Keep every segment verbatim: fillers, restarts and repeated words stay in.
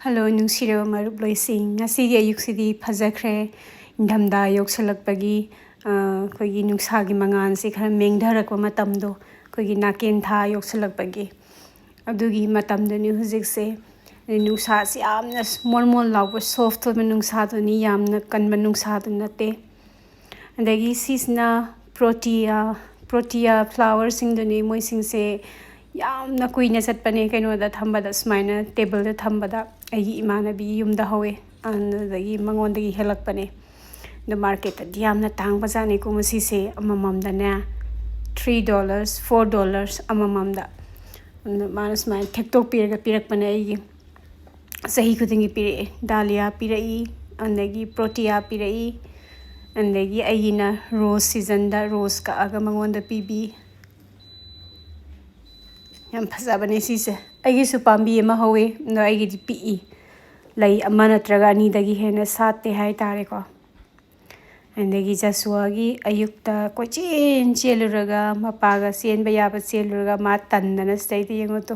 Hello, ꯅꯨꯡꯁꯤꯔꯕ ꯃꯔꯨꯞꯂꯣꯏꯁꯤꯡ꯫ ꯉꯁꯤꯒꯤ ꯑꯌꯨꯛꯁꯤꯗꯤ ꯐꯖꯈ꯭ꯔꯦ꯫ ꯏꯪꯊꯝꯊꯥ ꯌꯧꯁꯜꯂꯛꯄꯒꯤ, ꯑ, ꯑꯩꯈꯣꯏꯒꯤ ꯅꯨꯡꯁꯥꯒꯤ ꯃꯉꯥꯜꯁꯦ ꯈꯔ ꯃꯦꯡꯊꯔꯛꯄ ꯃꯇꯝꯗꯣ, ꯑꯩꯈꯣꯏꯒꯤ ꯅꯥꯀꯦꯟ ꯊꯥ ꯌꯧꯁꯜꯂꯛꯄꯒꯤ, ꯑꯗꯨꯒꯤ ꯃꯇꯝꯗꯨꯅꯤ ꯍꯧꯖꯤꯛꯁꯦ꯫ ꯑꯗꯩ ꯅꯨꯡꯁꯥꯁꯤ ꯌꯥꯝꯅ ꯃꯣꯟ ꯃꯣꯟ ꯂꯥꯎꯕ, soft ꯑꯣꯏꯕ ꯅꯨꯡꯁꯥꯗꯨꯅꯤ, ꯌꯥꯝꯅ ꯀꯟꯕ ꯅꯨꯡꯁꯥꯗꯨ ꯅꯠꯇꯦ꯫ ꯑꯗꯒꯤ ꯁꯤꯁꯤꯅ Protea, Protea flowerꯁꯤꯡꯗꯨꯅꯤ꯫ ꯃꯣꯏꯁꯤꯡꯁꯦ ꯌꯥꯝꯅ ꯀꯨꯏꯅ ꯆꯠꯄꯅꯦ ꯀꯩꯅꯣꯗ ꯊꯝꯕꯗ, ꯁꯨꯃꯥꯏꯅ tableꯗ ꯊꯝꯕꯗ꯫ ꯑꯩꯒꯤ ꯏꯃꯥꯟꯅꯕꯤꯒꯤ ꯌꯨꯝꯗ ꯍꯧꯋꯦ, ꯑꯗꯨꯗꯒꯤ ꯃꯉꯣꯟꯗꯒꯤ ꯍꯦꯜꯂꯛꯄꯅꯦ꯫ ꯑꯗꯣ marketꯇꯗꯤ ꯌꯥꯝꯅ ꯇꯥꯡꯕꯖꯥꯠꯅꯤꯀꯣ ꯃꯁꯤꯁꯦ, ꯑꯃꯃꯝꯗꯅꯦ three dollars, four dollars ꯑꯃꯃꯝꯗ꯫ ꯑꯗꯣ ꯃꯥꯅ ꯁꯨꯃꯥꯏꯅ ꯊꯦꯛꯇꯣꯛꯄꯤꯔꯒ ꯄꯤꯔꯛꯄꯅꯦ ꯑꯩꯒꯤ꯫ ꯆꯍꯤ ꯈꯨꯗꯤꯡꯒꯤ ꯄꯤꯔꯛꯑꯦ꯫ Dahlia ꯄꯤꯔꯛꯏ, ꯑꯗꯒꯤ Protea ꯄꯤꯔꯛꯏ, ꯑꯗꯒꯤ ꯑꯩꯒꯤꯅ rose seasonꯗ rose ꯀꯛꯑꯒ ꯃꯉꯣꯟꯗ ꯄꯤꯕꯤ꯫ ꯌꯥꯝ ꯐꯖꯕꯅꯦ ꯁꯤꯁꯦ꯫ ꯑꯩꯒꯤꯁꯨ ꯄꯥꯝꯕꯤ ꯑꯃ ꯍꯧꯋꯤ, ꯑꯗꯣ ꯑꯩꯒꯤꯗꯤ ꯄꯤꯛꯏ꯫ ꯂꯩ ꯑꯃ ꯅꯠꯇ꯭ꯔꯒ ꯑꯅꯤꯗꯒꯤ ꯍꯦꯟꯅ ꯁꯥꯠꯇꯦ ꯍꯥꯏꯇꯥꯔꯦꯀꯣ꯫ ꯑꯗꯒꯤ ꯖꯁꯨꯋꯥꯒꯤ ꯑꯌꯨꯛꯇ ꯀꯣꯏꯆꯦꯟ ꯆꯦꯜꯂꯨꯔꯒ, ꯃꯄꯥꯒ ꯆꯦꯟꯕ ꯌꯥꯕ ꯆꯦꯜꯂꯨꯔꯒ, ꯃꯥ ꯇꯟꯗꯅ ꯁꯤꯗꯩꯗ ꯌꯦꯡꯉꯨ ꯇꯨ꯫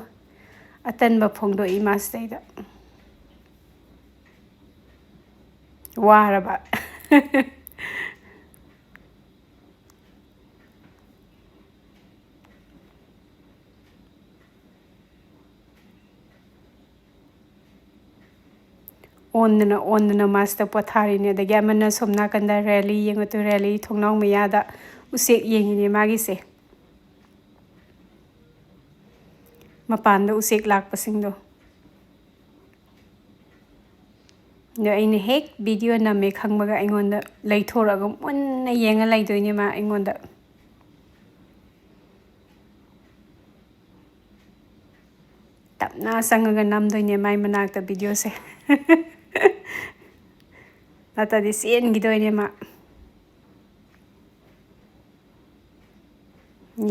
ꯑꯇꯟꯕ ꯐꯣꯡꯗꯣꯛꯏ ꯃꯥ ꯁꯤꯗꯩꯗ꯫ ꯋꯥꯔꯕ꯫ ꯑꯣꯟꯗꯅ ꯑꯣꯟꯗꯅ ꯃꯥꯁꯤꯗ ꯄꯣꯊꯥꯔꯤꯅꯦ꯫ ꯑꯗꯒꯤ ꯑꯃꯅ ꯁꯣꯝ ꯅꯥꯀꯟꯗ ꯔꯦꯂꯤ ꯌꯦꯡꯉꯨ ꯇꯨ, ꯔꯦꯂꯤ ꯊꯣꯡꯅꯥꯎ ꯃꯌꯥꯗ ꯎꯆꯦꯛ ꯌꯦꯡꯉꯤꯅꯦ ꯃꯥꯒꯤꯁꯦ꯫ ꯃꯄꯥꯟꯗ ꯎꯆꯦꯛ ꯂꯥꯛꯄꯁꯤꯡꯗꯣ꯫ ꯑꯗꯣ ꯑꯩꯅ ꯍꯦꯛ video ꯅꯝꯃꯦ ꯈꯪꯕꯒ ꯑꯩꯉꯣꯟꯗ ꯂꯩꯊꯣꯔꯛꯑꯒ ꯃꯨꯟꯅ ꯌꯦꯡꯉ ꯂꯩꯗꯣꯏꯅꯦ ꯃꯥ ꯑꯩꯉꯣꯟꯗ꯫ ꯇꯞꯅ ꯆꯪꯉꯒ ꯅꯝꯗꯣꯏꯅꯦ ꯃꯥꯏ ꯃꯅꯥꯛꯇ videoꯁꯦ꯫ ꯅꯠꯇ꯭ꯔꯗꯤ ꯆꯦꯟꯈꯤꯗꯣꯏꯅꯦ ꯃꯥ꯫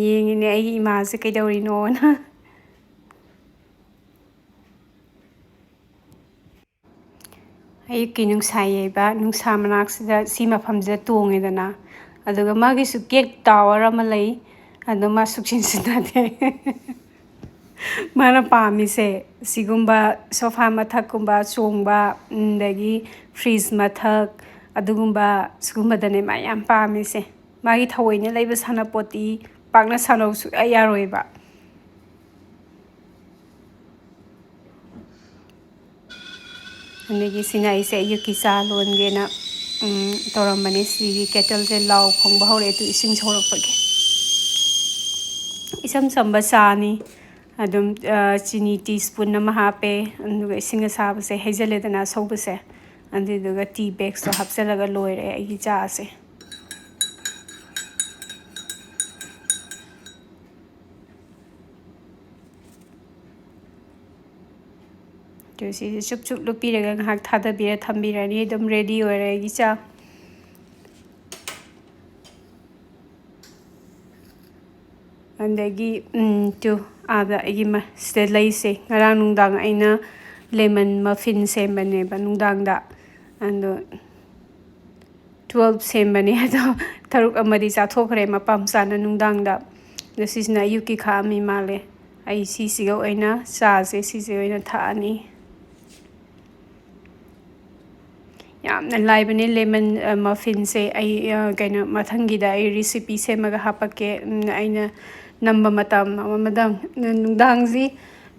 ꯌꯦꯡꯉꯤꯅꯦ ꯑꯩꯒꯤ ꯏꯃꯥꯁꯦ ꯀꯩꯗꯧꯔꯤꯅꯣꯅ꯫ ꯑꯌꯨꯛꯀꯤ ꯅꯨꯡꯁꯥ ꯌꯩꯕ, ꯅꯨꯡꯁꯥ ꯃꯅꯥꯛꯁꯤꯗ, ꯁꯤ ꯃꯐꯝꯁꯤꯗ ꯇꯣꯡꯉꯦꯗꯅ, ꯑꯗꯨꯒ ꯃꯥꯒꯤꯁꯨ cake tower ꯑꯃ ꯂꯩ, ꯑꯗꯣ ꯃꯥ ꯁꯨꯛꯁꯤꯟ ꯁꯤꯟꯅꯗꯦ꯫ ꯃꯥꯅ ꯄꯥꯝꯃꯤꯁꯦ ꯁꯤꯒꯨꯝꯕ ꯁꯣꯐꯥ ꯃꯊꯛꯀꯨꯝꯕ ꯆꯣꯡꯕ, ꯑꯗꯒꯤ ꯐ꯭ꯔꯤꯖ ꯃꯊꯛ, ꯑꯗꯨꯒꯨꯝꯕ, ꯁꯤꯒꯨꯝꯕꯗꯅꯦ ꯃꯥ ꯌꯥꯝ ꯄꯥꯝꯃꯤꯁꯦ꯫ ꯃꯥꯒꯤ ꯊꯑꯣꯏꯅ ꯂꯩꯕ ꯁꯥꯟꯅꯄꯣꯠꯇꯤ ꯄꯥꯛꯅ ꯁꯥꯟꯅꯧ ꯁꯨꯛꯌꯥ ꯌꯥꯔꯣꯏꯕ꯫ ꯑꯗꯒꯤ ꯁꯤꯅ ꯑꯩꯁꯦ ꯑꯌꯨꯛꯀꯤ ꯆꯥ ꯂꯣꯟꯒꯦꯅ, ꯎꯝ, ꯇꯧꯔꯝꯕꯅꯦ꯫ ꯁꯤꯒꯤ ꯀꯦꯇꯜꯁꯦ ꯂꯥꯎ ꯈꯣꯡꯕ ꯍꯧꯔꯛꯑꯦ, ꯑꯗꯨ ꯏꯁꯤꯡ ꯁꯧꯔꯛꯄꯒꯤ꯫ ꯏꯆꯝ ꯆꯝꯕ ꯆꯥꯅꯤ꯫ ꯑꯗꯨꯝ, ꯑ, ꯆꯤꯅꯤ tea spoon ꯑꯃ ꯍꯥꯞꯄꯦ, ꯑꯗꯨꯒ ꯏꯁꯤꯡ ꯑꯁꯥꯕꯁꯦ ꯍꯩꯖꯤꯜꯂꯦꯗꯅ, ꯑꯁꯧꯕꯁꯦ, ꯑꯗꯨꯗꯨꯒ tea bagsꯇꯣ ꯍꯥꯞꯆꯤꯜꯂꯒ ꯂꯣꯏꯔꯦ ꯑꯩꯒꯤ ꯆꯥꯁꯦ꯫ ꯑꯗꯨ ꯁꯤꯁꯦ ꯆꯨꯞ ꯆꯨꯞ ꯂꯨꯞꯄꯤꯔꯒ ꯉꯥꯏꯍꯥꯛ ꯊꯥꯗꯕꯤꯔ ꯊꯝꯕꯤꯔꯅꯤ꯫ ꯑꯗꯨꯝ ready ꯑꯣꯏꯔꯦ ꯑꯩꯒꯤ ꯆꯥ꯫ ꯑꯗꯒꯤ, ꯎꯝ, ꯇꯨ, ꯑꯥꯗ ꯑꯩꯒꯤ ꯃ-, ꯁꯤꯗ ꯂꯩꯁꯦ꯫ ꯉꯔꯥꯡ ꯅꯨꯡꯗꯥꯡ ꯑꯩꯅ lemon muffin ꯁꯦꯝꯕꯅꯦꯕ ꯅꯨꯡꯗꯥꯡꯗ꯫ ꯑꯗꯣ twelve ꯁꯦꯝꯕꯅꯦ, ꯑꯗꯣ ꯇꯔꯨꯛ ꯑꯃꯗꯤ ꯆꯥꯊꯣꯛꯈ꯭ꯔꯦ ꯃꯄꯥ ꯃꯆꯥꯅ ꯅꯨꯡꯗꯥꯡꯗ꯫ ꯑꯗꯣ ꯁꯤꯁꯤꯅ ꯑꯌꯨꯛꯀꯤ ꯈꯥꯛꯑꯝꯃꯤ ꯃꯥꯜꯂꯦ꯫ ꯑꯩ ꯁꯤꯁꯤꯒ ꯑꯣꯏꯅ, ꯆꯥꯁꯦ ꯁꯤꯁꯦ ꯑꯣꯏꯅ ꯊꯛꯑꯅꯤ꯫ ꯌꯥꯝꯅ ꯂꯥꯏꯕꯅꯦ lemon, ꯑ, muffinꯁꯦ꯫ ꯑꯩ, ꯑ, ꯀꯩꯅꯣ, ꯃꯊꯪꯒꯤꯗ ꯑꯩ recipe ꯁꯦꯝꯃꯒ ꯍꯥꯞꯄꯛꯀꯦ꯫ ꯎꯝ, ꯑꯩꯅ ꯅꯝꯕ ꯃꯇꯝ ꯑꯃ, ꯃꯇꯝ, ꯅꯨꯡꯗꯥꯡꯁꯤ,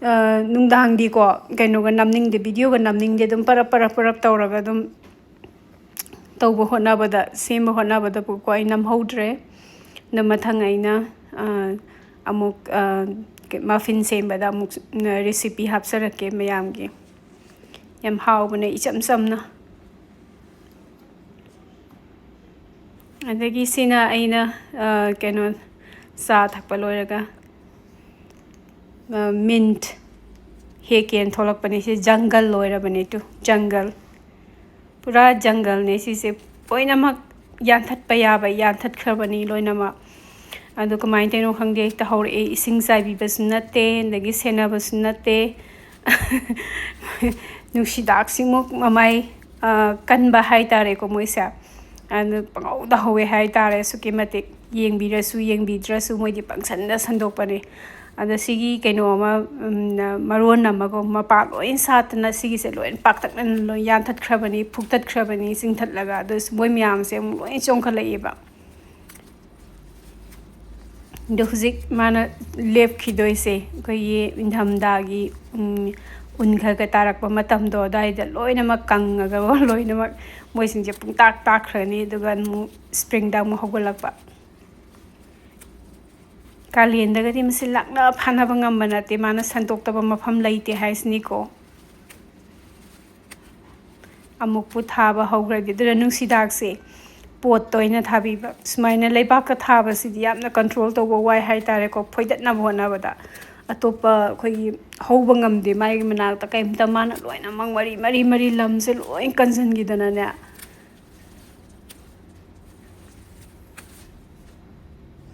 ꯑ, ꯅꯨꯡꯗꯥꯡꯗꯤꯀꯣ, ꯀꯩꯅꯣꯒ ꯅꯝꯅꯤꯡꯗꯦ, videoꯒ ꯅꯝꯅꯤꯡꯗꯦ꯫ ꯑꯗꯨꯝ ꯄꯔꯞ, ꯄꯔꯞ, ꯄꯔꯞ ꯇꯧꯔꯒ ꯑꯗꯨꯝ ꯇꯧꯕ ꯍꯣꯠꯅꯕꯗ, ꯁꯦꯝꯕ ꯍꯣꯠꯅꯕꯗꯕꯨꯀꯣ ꯑꯩ ꯅꯝꯍꯧꯗ꯭ꯔꯦ꯫ ꯑꯗꯣ ꯃꯊꯪ ꯑꯩꯅ, ꯑ, ꯑꯃꯨꯛ, ꯑ, muffin ꯁꯦꯝꯕꯗ ꯑꯃꯨꯛ, ꯑ, recipe ꯍꯥꯞꯆꯔꯛꯀꯦ ꯃꯌꯥꯝꯒꯤ꯫ ꯌꯥꯝ ꯍꯥꯎꯕꯅꯦ, ꯏꯆꯝ ꯆꯝꯅ꯫ ꯑꯗꯒꯤ ꯁꯤꯅ ꯑꯩꯅ, ꯑ, ꯀꯩꯅꯣ, ꯆꯥ ꯊꯛꯄ ꯂꯣꯏꯔꯒ, ꯑ, mint ꯍꯦꯛꯀꯦꯅ ꯊꯣꯛꯂꯛꯄꯅꯦ꯫ ꯁꯤ jungle ꯑꯣꯏꯔꯕꯅꯦ ꯇꯨ, jungle꯫ ꯄꯨꯔꯥ jungleꯅꯦ ꯁꯤꯁꯦ꯫ ꯂꯣꯏꯅꯃꯛ ꯌꯥꯟꯊꯠꯄ ꯌꯥꯕ ꯌꯥꯟꯊꯠꯈ꯭ꯔꯕꯅꯤ ꯂꯣꯏꯅꯃꯛ꯫ ꯑꯗꯣ ꯀꯃꯥꯏꯅ ꯇꯧꯔꯤꯅꯣ ꯈꯪꯗꯦ, ꯍꯦꯛꯇ ꯍꯧꯔꯛꯑꯦ꯫ ꯏꯁꯤꯡ ꯆꯥꯏꯕꯤꯕꯁꯨ ꯅꯠꯇꯦ, ꯑꯗꯒꯤ ꯁꯦꯟꯅꯕꯁꯨ ꯅꯠꯇꯦ꯫ ꯅꯨꯡꯁꯤꯗꯥꯛꯁꯤꯃꯨꯛ ꯃꯃꯥꯏ, ꯑ, ꯀꯟꯕ ꯍꯥꯏꯇꯥꯔꯦꯀꯣ ꯃꯣꯏꯁꯦ꯫ ꯑꯗꯨ ꯄꯪꯍꯧꯗ ꯍꯧꯋꯦ ꯍꯥꯏꯇꯥꯔꯦ, ꯑꯁꯨꯛꯀꯤ ꯃꯇꯤꯛ꯫ ꯌꯦꯡꯕꯤꯔꯁꯨ ꯌꯦꯡꯕꯤꯗ꯭ꯔꯁꯨ ꯃꯣꯏꯗꯤ ꯄꯪꯁꯟꯗ ꯁꯟꯗꯣꯛꯄꯅꯦ꯫ ꯑꯗ ꯁꯤꯒꯤ ꯀꯩꯅꯣ ꯑꯃ, ꯎꯝ, ꯃꯔꯣꯟ ꯑꯃꯒ ꯃꯄꯥ ꯂꯣꯏ ꯁꯥꯠꯇꯅ ꯁꯤꯒꯤꯁꯦ ꯂꯣꯏ ꯄꯥꯛꯇꯛꯅꯅ ꯂꯣꯏ ꯌꯥꯟꯊꯠꯈ꯭ꯔꯕꯅꯤ, ꯐꯨꯛꯇꯠꯈ꯭ꯔꯕꯅꯤ, ꯆꯤꯡꯊꯠꯂꯒ꯫ ꯑꯗꯣ ꯃꯣꯏ ꯃꯌꯥꯝꯁꯦ ꯑꯃꯨꯛ ꯂꯣꯏ ꯆꯣꯡꯈꯠꯂꯛꯑꯦꯕ꯫ ꯑꯗꯣ ꯍꯧꯖꯤꯛ ꯃꯥꯅ ꯂꯦꯞꯈꯤꯗꯣꯏꯁꯦ ꯑꯩꯈꯣꯏꯒꯤ ꯏꯪꯊꯝꯊꯥꯒꯤ, ꯎꯝ, ꯎꯟ ꯈꯔ ꯈꯔ ꯇꯥꯔꯛꯄ ꯃꯇꯝꯗꯣ ꯑꯗꯨꯋꯥꯏꯗ ꯂꯣꯏꯅꯃꯛ ꯀꯪꯉꯒ ꯂꯣꯏꯅꯃꯛ ꯃꯣꯏꯁꯤꯡꯁꯦ ꯄꯨꯡꯇꯥꯛ ꯇꯥꯛꯈ꯭ꯔꯅꯤ, ꯑꯗꯨꯒ ꯑꯃꯨꯛ springꯗ ꯑꯃꯨꯛ ꯍꯧꯒꯠꯂꯛꯄ꯫ ꯀꯥꯂꯦꯟꯗꯒꯗꯤ ꯃꯁꯤ ꯂꯥꯛꯅ ꯐꯥꯅꯕ ꯉꯝꯕ ꯅꯠꯇꯦ, ꯃꯥꯅ ꯁꯟꯗꯣꯛꯇꯕ ꯃꯐꯝ ꯂꯩꯇꯦ ꯍꯥꯏꯁꯤꯅꯤꯀꯣ꯫ ꯑꯃꯨꯛꯄꯨ ꯊꯥꯕ ꯍꯧꯈ꯭ꯔꯗꯤ꯫ ꯑꯗꯨꯅ ꯅꯨꯡꯁꯤꯗꯥꯛꯁꯦ ꯄꯣꯠꯇ ꯑꯣꯏꯅ ꯊꯥꯕꯤꯕ꯫ ꯁꯨꯃꯥꯏꯅ ꯂꯩꯕꯥꯛꯇ ꯊꯥꯕꯁꯤꯗꯤ ꯌꯥꯝꯅ control ꯇꯧꯕ ꯋꯥꯏ ꯍꯥꯏꯇꯥꯔꯦꯀꯣ, ꯐꯣꯏꯗꯠꯅꯕ ꯍꯣꯠꯅꯕꯗ꯫ ꯑꯇꯣꯞꯄ ꯑꯩꯈꯣꯏꯒꯤ ꯍꯧꯕ ꯉꯝꯗꯦ ꯃꯥꯒꯤ ꯃꯅꯥꯛꯇ ꯀꯩꯝꯇ, ꯃꯥꯅ ꯂꯣꯏꯅꯃꯛ ꯃꯔꯤ ꯃꯔꯤ ꯃꯔꯤ ꯂꯝꯁꯦ ꯂꯣꯏ ꯀꯟꯁꯤꯟꯈꯤꯗꯅꯅꯦ꯫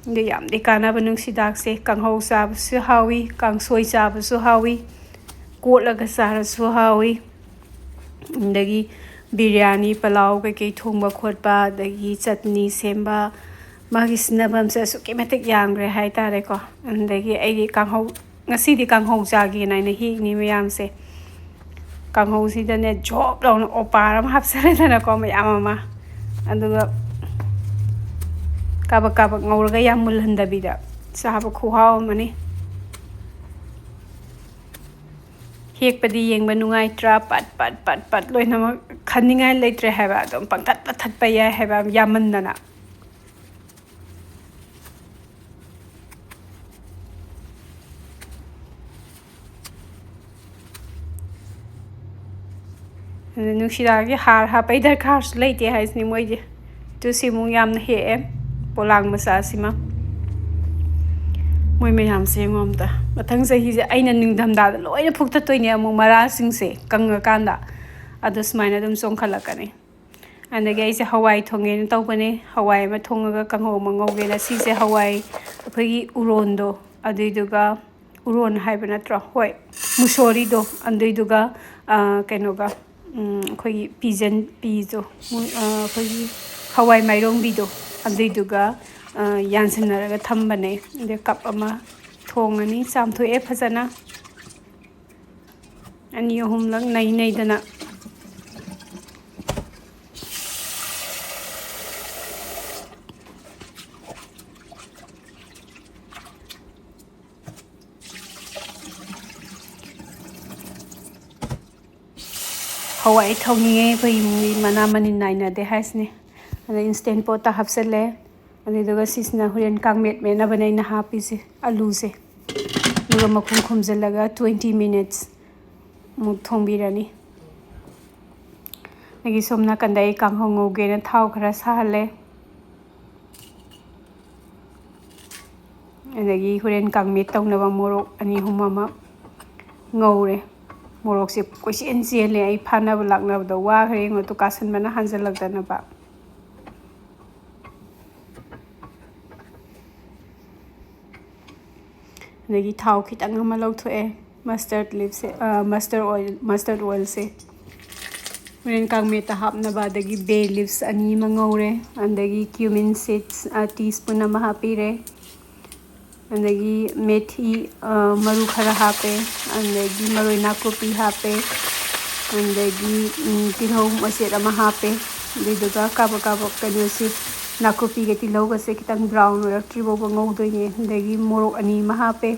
ꯑꯗꯨ ꯌꯥꯝꯗꯤ ꯀꯥꯟꯅꯕ ꯅꯨꯡꯁꯤꯗꯥꯛꯁꯦ꯫ ꯀꯥꯡꯍꯧ ꯆꯥꯕꯁꯨ ꯍꯥꯎꯏ, ꯀꯥꯡꯁꯣꯏ ꯆꯥꯕꯁꯨ ꯍꯥꯎꯏ, ꯀꯣꯠꯂꯒ ꯆꯥꯔꯁꯨ ꯍꯥꯎꯏ꯫ ꯑꯗꯒꯤ ꯕꯤꯔꯌꯥꯅꯤ, ꯄꯂꯥꯎ ꯀꯩꯀꯩ ꯊꯣꯡꯕ ꯈꯣꯠꯄ, ꯑꯗꯒꯤ ꯆꯠꯅꯤ ꯁꯦꯝꯕ, ꯃꯥꯒꯤ ꯁꯤꯖꯤꯟꯅꯐꯝꯁꯦ ꯑꯁꯨꯛꯀꯤ ꯃꯇꯤꯛ ꯌꯥꯝꯈ꯭ꯔꯦ ꯍꯥꯏꯇꯥꯔꯦꯀꯣ꯫ ꯑꯗꯒꯤ ꯑꯩꯒꯤ ꯀꯥꯡꯍꯧ, ꯉꯁꯤꯗꯤ ꯀꯥꯡꯍꯧ ꯆꯥꯒꯦꯅ ꯑꯩꯅ ꯍꯦꯛꯏꯅꯤ ꯃꯌꯥꯝꯁꯦ꯫ ꯀꯥꯡꯍꯧꯁꯤꯗꯅꯦ ꯖꯣꯞ ꯂꯥꯎꯅ ꯑꯣꯄꯥꯔ ꯑꯃ ꯍꯥꯞꯆꯔꯦꯗꯅꯀꯣ, ꯃꯌꯥꯝ ꯑꯃ꯫ ꯑꯗꯨꯒ ꯀꯥꯕꯛ ꯀꯥꯕꯛ ꯉꯧꯔꯒ ꯌꯥꯝ ꯃꯨꯜꯍꯟꯗꯕꯤꯗ ꯆꯥꯕ ꯈꯨꯍꯥꯎ ꯑꯃꯅꯤ꯫ ꯍꯦꯛꯄꯗꯤ ꯌꯦꯡꯕ ꯅꯨꯡꯉꯥꯏꯇ꯭ꯔꯥ? ꯄꯠ ꯄꯠ ꯄꯠ ꯄꯠ ꯂꯣꯏꯅꯃꯛ ꯈꯟꯅꯤꯡꯉꯥꯏ ꯂꯩꯇ꯭ꯔꯦ ꯍꯥꯏꯕ, ꯑꯗꯨꯝ ꯄꯪꯊꯠꯇ ꯊꯠꯄ ꯌꯥꯏ ꯍꯥꯏꯕ, ꯌꯥꯝꯃꯟꯗꯅ꯫ ꯑꯗꯨ ꯅꯨꯡꯁꯤꯗꯥꯛꯀꯤ ꯍꯥꯔ ꯍꯥꯞꯄꯩ ꯗꯔꯀꯥꯔꯁꯨ ꯂꯩꯇꯦ ꯍꯥꯏꯁꯤꯅꯤ ꯃꯣꯏꯗꯤ꯫ ꯑꯗꯨ ꯁꯤꯃꯨꯛ ꯌꯥꯝꯅ ꯍꯦꯛꯑꯦ, ꯄꯣꯂꯥꯡ ꯃꯆꯥꯁꯤꯃ꯫ ꯃꯣꯏ ꯃꯌꯥꯝꯁꯦ ꯌꯦꯡꯉꯣ ꯑꯝꯇ꯫ ꯃꯊꯪ ꯆꯍꯤꯁꯦ ꯑꯩꯅ ꯅꯤꯡꯊꯝꯊꯥꯗ ꯂꯣꯏꯅ ꯐꯨꯛꯇꯠꯇꯣꯏꯅꯦ ꯑꯃꯨꯛ, ꯃꯔꯥꯁꯤꯡꯁꯦ ꯀꯪꯉꯀꯥꯟꯗ꯫ ꯑꯗꯨ ꯁꯨꯃꯥꯏꯅ ꯑꯗꯨꯝ ꯆꯣꯡꯈꯠꯂꯛꯀꯅꯤ꯫ ꯑꯗꯒꯤ ꯑꯩꯁꯦ ꯍꯋꯥꯏ ꯊꯣꯡꯒꯦꯅ ꯇꯧꯕꯅꯦ꯫ ꯍꯋꯥꯏ ꯑꯃ ꯊꯣꯡꯉꯒ ꯀꯥꯡꯍꯧ ꯑꯃ ꯉꯧꯒꯦꯅ꯫ ꯁꯤꯁꯦ ꯍꯋꯥꯏ ꯑꯩꯈꯣꯏꯒꯤ ꯎꯔꯣꯟꯗꯣ, ꯑꯗꯨꯏꯗꯨꯒ, ꯎꯔꯣꯟ ꯍꯥꯏꯕ ꯅꯠꯇ꯭ꯔꯣ? ꯍꯣꯏ, ꯃꯨꯁꯣꯔꯤꯗꯣ, ꯑꯗꯨꯏꯗꯨꯒ, ꯑ, ꯀꯩꯅꯣꯒ, ꯎꯝ, ꯑꯩꯈꯣꯏꯒꯤ ꯄꯤꯖꯟ, ꯄꯤꯗꯣ, ꯃꯨ-, ꯑ, ꯑꯩꯈꯣꯏꯒꯤ ꯍꯋꯥꯏ ꯃꯥꯏꯔꯣꯡꯕꯤꯗꯣ, ꯑꯗꯨꯏꯗꯨꯒ, ꯑ, ꯌꯥꯟꯁꯤꯟꯅꯔꯒ ꯊꯝꯕꯅꯦ꯫ ꯑꯗꯩ ꯀꯞ ꯑꯃ ꯊꯣꯡꯉꯅꯤ꯫ ꯆꯥꯝꯊꯣꯛꯑꯦ ꯐꯖꯅ, ꯑꯅꯤ ꯑꯍꯨꯝꯂꯛ ꯅꯩ ꯅꯩꯗꯅ꯫ ꯍꯋꯥꯏ ꯊꯣꯡꯉꯤꯉꯩ ꯑꯩꯈꯣꯏ ꯏꯃꯨꯡꯒꯤ ꯃꯅꯥ ꯃꯅꯤꯟ ꯅꯥꯏꯅꯗꯦ ꯍꯥꯏꯁꯤꯅꯦ꯫ ꯑꯗ instant pot ꯇ ꯍꯥꯞꯆꯜꯂꯦ꯫ ꯑꯗꯨꯗꯨꯒ ꯁꯤꯁꯤꯅ ꯍꯣꯔꯦꯟ ꯀꯥꯡꯃꯦꯠ ꯃꯦꯠꯅꯕꯅꯦ ꯑꯩꯅ ꯍꯥꯞꯄꯤꯁꯦ, ꯑꯂꯨꯁꯦ꯫ ꯑꯗꯨꯒ ꯃꯈꯨꯝ ꯈꯨꯝꯖꯤꯜꯂꯒ twenty minutes ꯃꯨꯛ ꯊꯣꯡꯕꯤꯔꯅꯤ꯫ ꯑꯗꯒꯤ ꯁꯣꯝ ꯅꯥꯀꯟꯗ ꯑꯩ ꯀꯥꯡꯍꯧ ꯉꯧꯒꯦꯅ ꯊꯥꯎ ꯈꯔ ꯁꯥꯍꯜꯂꯦ꯫ ꯑꯗꯒꯤ ꯍꯣꯔꯦꯟ ꯀꯥꯡꯃꯦꯠ ꯇꯧꯅꯕ ꯃꯣꯔꯣꯛ ꯑꯅꯤ ꯑꯍꯨꯝ ꯑꯃ ꯉꯧꯔꯦ꯫ ꯃꯣꯔꯣꯛꯁꯦ ꯀꯣꯏꯆꯦꯟ ꯆꯦꯜꯂꯦ, ꯑꯩ ꯐꯥꯅꯕ ꯂꯥꯛꯅꯕꯗ ꯋꯥꯈ꯭ꯔꯦ, ꯌꯦꯡꯉꯣ ꯇꯨ, ꯀꯥꯁꯟꯕꯅ ꯍꯥꯟꯖꯜꯂꯛꯇꯅꯕ꯫ ꯑꯗꯒꯤ ꯊꯥꯎ ꯈꯤꯇꯪ ꯑꯃ ꯂꯧꯊꯣꯛꯑꯦ꯫ Mustard leaves ꯁꯦ, ꯑ, mustard oil, mustard oil ꯁꯦ ꯍꯣꯔꯦꯟ ꯀꯥꯡꯃꯦꯠꯇ ꯍꯥꯞꯅꯕ꯫ ꯑꯗꯒꯤ bay leaves ꯑꯅꯤ ꯑꯃ ꯉꯧꯔꯦ꯫ ꯑꯗꯒꯤ cumin seeds, ꯑ, tea spoon ꯑꯃ ꯍꯥꯞꯄꯤꯔꯦ꯫ ꯑꯗꯒꯤ ꯃꯦꯊꯤ, ꯑ, ꯃꯔꯨ ꯈꯔ ꯍꯥꯞꯄꯦ꯫ ꯑꯗꯒꯤ ꯃꯔꯣꯏ ꯅꯥꯀꯨꯞꯄꯤ ꯍꯥꯞꯄꯦ꯫ ꯑꯗꯒꯤ, ꯎꯝ, ꯇꯤꯜꯍꯧ ꯃꯆꯦꯠ ꯑꯃ ꯍꯥꯞꯄꯦ꯫ ꯑꯗꯨꯏꯗꯨꯒ ꯀꯥꯕꯛ ꯀꯥꯕꯛ ꯀꯩꯅꯣꯁꯤ, ꯅꯥꯀꯨꯞꯄꯤꯒ ꯇꯤꯜꯍꯧꯒꯁꯦ ꯈꯤꯇꯪ brown ꯑꯣꯏꯔꯛꯇ꯭ꯔꯤ ꯐꯥꯎꯕ ꯉꯧꯗꯣꯏꯅꯦ꯫ ꯑꯗꯒꯤ ꯃꯣꯔꯣꯛ ꯑꯅꯤ ꯑꯃ ꯍꯥꯞꯄꯦ꯫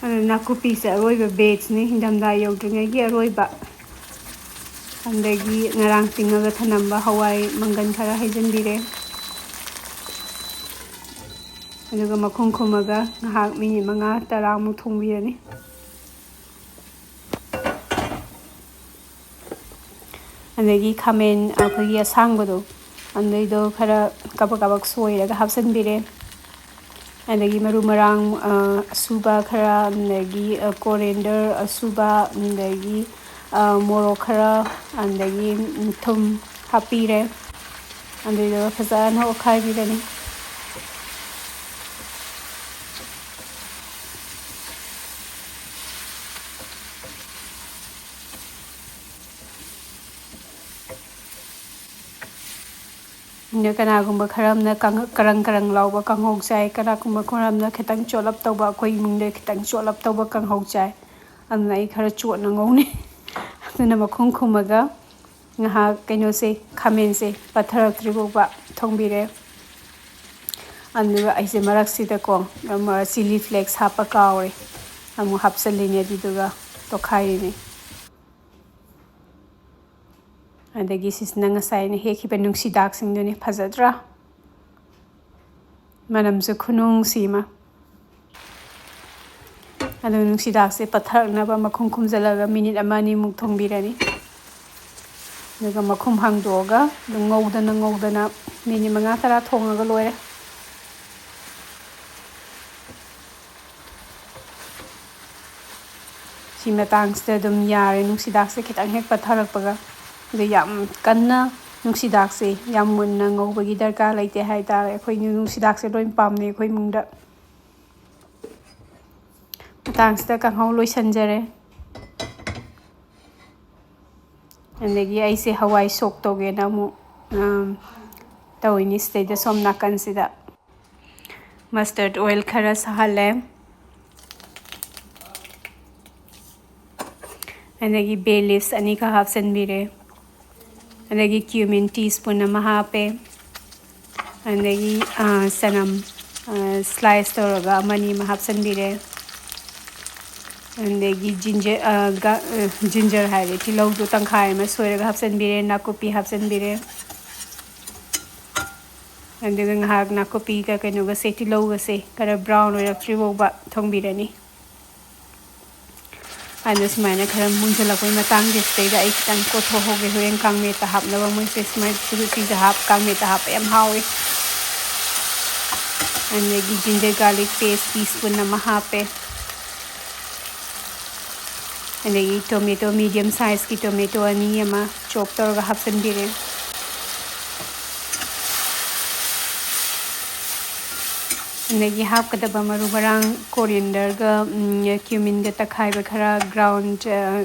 ꯑꯗꯨ ꯅꯥꯀꯨꯞꯄꯤꯁꯦ ꯑꯔꯣꯏꯕ batch ꯅꯦ, ꯏꯪꯊꯝꯊꯥ ꯌꯧꯗ꯭ꯔꯤꯉꯩꯒꯤ ꯑꯔꯣꯏꯕ꯫ ꯑꯗꯒꯤ ꯉꯔꯥꯡ ꯇꯤꯡꯉꯒ ꯊꯅꯝꯕ ꯍꯋꯥꯏ ꯃꯪꯒꯟ ꯈꯔ ꯍꯩꯖꯤꯟꯕꯤꯔꯦ꯫ ꯑꯗꯨꯒ ꯃꯈꯨꯝ ꯈꯨꯝꯃꯒ ꯉꯥꯏꯍꯥꯛ minute ꯃꯉꯥ ꯇꯔꯥꯃꯨꯛ ꯊꯣꯡꯕꯤꯔꯅꯤ꯫ ꯑꯗꯒꯤ ꯈꯥꯃꯦꯟ ꯑꯩꯈꯣꯏꯒꯤ ꯑꯁꯥꯡꯕꯗꯣ, ꯑꯗꯨꯏꯗꯣ ꯈꯔ ꯀꯥꯕꯛ ꯀꯥꯕꯛ ꯁꯣꯏꯔꯒ ꯍꯥꯞꯆꯤꯟꯕꯤꯔꯦ꯫ ꯑꯗꯒꯤ ꯃꯔꯨ ꯃꯔꯥꯡ, ꯑ, ꯑꯁꯨꯕ ꯈꯔ, ꯑꯗꯒꯤ, ꯑ, coriander ꯑꯁꯨꯕ, ꯑꯗꯒꯤ, ꯑ, ꯃꯣꯔꯣꯛ ꯈꯔ, ꯑꯗꯒꯤ, ꯎꯝ, ꯊꯨꯝ ꯍꯥꯞꯄꯤꯔꯦ꯫ ꯑꯗꯨꯏꯗꯨꯒ ꯐꯖꯅ ꯑꯣꯠꯈꯥꯏꯕꯤꯔꯅꯤ꯫ ꯑꯗ ꯀꯅꯥꯒꯨꯝꯕ ꯈꯔ ꯑꯃꯅ ꯀꯪ-, ꯀꯔꯪ ꯀꯔꯪ ꯂꯥꯎꯕ ꯀꯥꯡꯍꯧ ꯆꯥꯏ, ꯀꯅꯥꯒꯨꯝꯕ ꯈꯔ ꯑꯃꯅ ꯈꯤꯇꯪ ꯆꯣꯠꯂꯞ ꯇꯧꯕ, ꯑꯩꯈꯣꯏ ꯏꯃꯨꯡꯗ ꯈꯤꯇꯪ ꯆꯣꯠꯂꯞ ꯇꯧꯕ ꯀꯥꯡꯍꯧ ꯆꯥꯏ꯫ ꯑꯗꯨꯅ ꯑꯩ ꯈꯔ ꯆꯣꯠꯅ ꯉꯧꯅꯩ꯫ ꯑꯗꯨꯅ ꯃꯈꯨꯝ ꯈꯨꯝꯃꯒ ꯉꯥꯏꯍꯥꯛ ꯀꯩꯅꯣꯁꯦ, ꯈꯥꯃꯦꯟꯁꯦ ꯄꯠꯊꯔꯛꯇ꯭ꯔꯤ ꯐꯥꯎꯕ ꯊꯣꯡꯕꯤꯔꯦ꯫ ꯑꯗꯨꯒ ꯑꯩꯁꯦ ꯃꯔꯛꯁꯤꯗꯀꯣ, ꯑꯃ, chilli flakes ꯍꯥꯞꯄ ꯀꯥꯎꯔꯦ꯫ ꯑꯃꯨꯛ ꯍꯥꯞꯆꯜꯂꯤꯅꯦ, ꯑꯗꯨꯗꯨꯒ ꯇꯣꯈꯥꯏꯔꯤꯅꯦ꯫ ꯑꯗꯒꯤ ꯁꯤꯁꯤꯅ ꯉꯁꯥꯏ ꯑꯩꯅ ꯍꯦꯛꯈꯤꯕ ꯅꯨꯡꯁꯤꯗꯥꯛꯁꯤꯡꯗꯨꯅꯤ꯫ ꯐꯖꯗ꯭ꯔꯥ? ꯃꯅꯝꯁꯨ ꯈꯨꯅꯨꯡꯁꯤ ꯑꯃ꯫ ꯑꯗꯨ ꯅꯨꯡꯁꯤꯗꯥꯛꯁꯦ ꯄꯠꯊꯔꯛꯅꯕ ꯃꯈꯨꯝ ꯈꯨꯝꯖꯤꯜꯂꯒ ꯃꯤꯅꯤꯠ ꯑꯃ ꯑꯅꯤꯃꯨꯛ ꯊꯣꯡꯕꯤꯔꯅꯤ꯫ ꯑꯗꯨꯒ ꯃꯈꯨꯝ ꯍꯥꯡꯗꯣꯛꯑꯒ ꯑꯗꯨꯝ ꯉꯧꯗꯅ ꯉꯧꯗꯅ ꯃꯤꯅꯤꯠ ꯃꯉꯥ ꯇꯔꯥ ꯊꯣꯡꯉꯒ ꯂꯣꯏꯔꯦ꯫ ꯁꯤ ꯃꯇꯥꯡꯁꯤꯗ ꯑꯗꯨꯝ ꯌꯥꯔꯦ, ꯅꯨꯡꯁꯤꯗꯥꯛꯁꯦ ꯈꯤꯇꯪ ꯍꯦꯛ ꯄꯠꯊꯔꯛꯄꯒ꯫ ꯑꯗꯨ ꯌꯥꯝ ꯀꯟꯅ ꯅꯨꯡꯁꯤꯗꯥꯛꯁꯦ ꯌꯥꯝ ꯃꯨꯟꯅ ꯉꯧꯕꯒꯤ ꯗꯔꯀꯥꯔ ꯂꯩꯇꯦ ꯍꯥꯏꯇꯥꯔꯦ꯫ ꯑꯩꯈꯣꯏ ꯅꯨꯡꯁꯤꯗꯥꯛꯁꯦ ꯂꯣꯏ ꯄꯥꯝꯅꯩ ꯑꯩꯈꯣꯏ ꯏꯃꯨꯡꯗ꯫ ꯃꯇꯥꯡꯁꯤꯗ ꯀꯥꯡꯍꯧ ꯂꯣꯏꯁꯤꯟꯖꯔꯦ꯫ ꯑꯗꯒꯤ ꯑꯩꯁꯦ ꯍꯋꯥꯏ ꯁꯣꯛ ꯇꯧꯒꯦꯅ ꯑꯃꯨꯛ, ꯑꯝ, ꯇꯧꯔꯤꯅꯤ ꯁꯤꯗꯩꯗ, ꯁꯣꯝ ꯅꯥꯀꯟꯁꯤꯗ꯫ Mustard oil ꯈꯔ ꯁꯥꯍꯜꯂꯦ꯫ ꯑꯗꯒꯤ bay leaves ꯑꯅꯤꯈꯛ ꯍꯥꯞꯆꯤꯟꯕꯤꯔꯦ꯫ ꯑꯗꯒꯤ cumin teaspoon ꯑꯃ ꯍꯥꯞꯄꯦ꯫ ꯑꯗꯒꯤ, ꯑ, ꯆꯅꯝ, ꯑ, slice ꯇꯧꯔꯒ ꯑꯃꯅꯤ ꯑꯃ ꯍꯥꯞꯆꯤꯟꯕꯤꯔꯦ꯫ ꯑꯗꯒꯤ ginger, ꯑ, ꯒ-, ꯑ, ginger ꯍꯥꯏꯔꯦ, ꯇꯤꯜꯍꯧꯗꯨ ꯇꯪꯈꯥꯏ ꯑꯃ ꯁꯣꯏꯔꯒ ꯍꯥꯞꯆꯤꯟꯕꯤꯔꯦ, ꯅꯥꯀꯨꯞꯄꯤ ꯍꯥꯞꯆꯤꯟꯕꯤꯔꯦ꯫ ꯑꯗꯨꯒ ꯉꯥꯏꯍꯥꯛ ꯅꯥꯀꯨꯞꯄꯤꯒ ꯀꯩꯅꯣꯒꯁꯦ, ꯇꯤꯜꯍꯧꯒꯁꯦ ꯈꯔ brown ꯑꯣꯏꯔꯛꯇ꯭ꯔꯤ ꯐꯥꯎꯕ ꯊꯣꯡꯕꯤꯔꯅꯤ꯫ ꯑꯗꯨ ꯁꯨꯃꯥꯏꯅ ꯈꯔ ꯃꯨꯟꯁꯤꯜꯂꯛꯄꯩ ꯃꯇꯥꯡꯁꯦ, ꯁꯤꯗꯩꯗ ꯑꯩ ꯈꯤꯇꯪ ꯀꯣꯠꯊꯣꯛꯍꯧꯒꯦ, ꯍꯣꯔꯦꯟ ꯀꯥꯡꯃꯦꯠꯇ ꯍꯥꯞꯅꯕ꯫ ꯃꯣꯏꯁꯦ ꯁꯨꯃꯥꯏꯅ ꯁꯤꯁꯨ, ꯁꯤꯁꯦ ꯍꯥꯞ-, ꯀꯥꯡꯃꯦꯠꯇ ꯍꯥꯞꯄ ꯌꯥꯝ ꯍꯥꯎꯋꯤ꯫ ꯑꯗꯒꯤ ginger garlic paste teaspoon ꯑꯃ ꯍꯥꯞꯄꯦ꯫ ꯑꯗꯒꯤ tomato medium sizeꯀꯤ tomato ꯑꯅꯤ ꯑꯃ chop ꯇꯧꯔꯒ ꯍꯥꯞꯆꯤꯟꯕꯤꯔꯦ꯫ ꯑꯗꯒꯤ ꯍꯥꯞꯀꯗꯕ ꯃꯔꯨ ꯃꯔꯥꯡ corianderꯒ, ꯎꯝ, cuminꯒ ꯇꯛꯈꯥꯏꯕ ꯈꯔ, ground, ꯑ,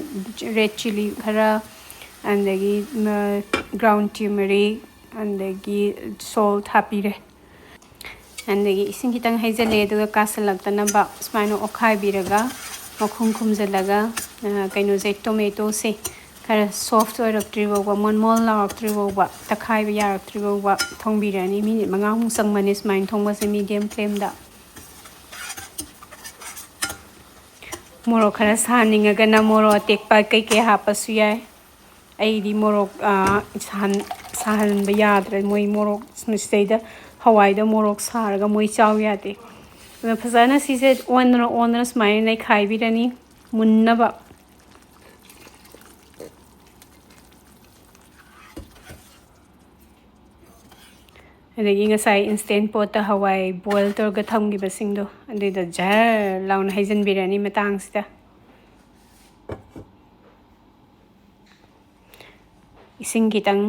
red chilli ꯈꯔ, ꯑꯗꯒꯤ, ꯎꯝ, ground turmeric, ꯑꯗꯒꯤ ꯁꯣꯜꯠ ꯍꯥꯞꯄꯤꯔꯦ꯫ ꯑꯗꯒꯤ ꯏꯁꯤꯡ ꯈꯤꯇꯪ ꯍꯩꯖꯤꯜꯂꯦ, ꯑꯗꯨꯒ ꯀꯥꯁꯜꯂꯛꯇꯅꯕ ꯁꯨꯃꯥꯏꯅ ꯑꯣꯠꯈꯥꯏꯕꯤꯔꯒ, ꯃꯈꯨꯝ ꯈꯨꯝꯖꯤꯜꯂꯒ, ꯑ, ꯀꯩꯅꯣꯁꯦ, ꯇꯣꯃꯦꯇꯣꯁꯦ ꯈꯔ ꯁꯣꯐ ꯑꯣꯏꯔꯛꯇ꯭ꯔꯤ ꯐꯥꯎꯕ, ꯃꯣꯟ ꯃꯣꯟ ꯂꯥꯎꯔꯛꯇ꯭ꯔꯤ ꯐꯥꯎꯕ, ꯇꯛꯈꯥꯏꯕ ꯌꯥꯔꯛꯇ꯭ꯔꯤ ꯐꯥꯎꯕ ꯊꯣꯡꯕꯤꯔꯅꯤ꯫ ꯃꯤꯅꯤꯠ ꯃꯉꯥꯃꯨꯛ ꯆꯪꯕꯅꯦ ꯁꯨꯃꯥꯏꯅ ꯊꯣꯡꯕꯁꯦ, ꯃꯤꯗꯤꯌꯝ ꯐ꯭ꯂꯦꯝꯗ꯫ ꯃꯣꯔꯣꯛ ꯈꯔ ꯁꯥꯍꯟꯅꯤꯡꯉꯒꯅ ꯃꯣꯔꯣꯛ ꯑꯇꯦꯛꯄ ꯀꯩꯀꯩ ꯍꯥꯞꯄꯁꯨ ꯌꯥꯏ꯫ ꯑꯩꯗꯤ ꯃꯣꯔꯣꯛ, ꯑ, ꯁꯥꯍꯟ-, ꯁꯥꯍꯟꯕ ꯌꯥꯗ꯭ꯔꯦ꯫ ꯃꯣꯏ ꯃꯣꯔꯣꯛ, ꯁꯤꯗꯩꯗ ꯍꯋꯥꯏꯗ ꯃꯣꯔꯣꯛ ꯁꯥꯔꯒ ꯃꯣꯏ ꯆꯥꯎ ꯌꯥꯗꯦ꯫ ꯑꯗꯨꯅ ꯐꯖꯅ ꯁꯤꯁꯦ ꯑꯣꯟꯗꯅ, ꯑꯣꯟꯗꯅ ꯁꯨꯃꯥꯏꯅ ꯅꯩꯈꯥꯏꯕꯤꯔꯅꯤ ꯃꯨꯟꯅꯕ꯫ ꯑꯗꯒꯤ ꯉꯁꯥꯏ ꯏꯟꯁꯇꯦꯟ ꯄꯣꯠꯇ ꯍꯋꯥꯏ ꯕꯣꯏꯜ ꯇꯧꯔꯒ ꯊꯝꯈꯤꯕꯁꯤꯡꯗꯣ, ꯑꯗꯨꯏꯗꯣ ꯖꯔ ꯂꯥꯎꯅ ꯍꯩꯖꯤꯟꯕꯤꯔꯅꯤ ꯃꯇꯥꯡꯁꯤꯗ꯫ ꯏꯁꯤꯡ ꯈꯤꯇꯪ,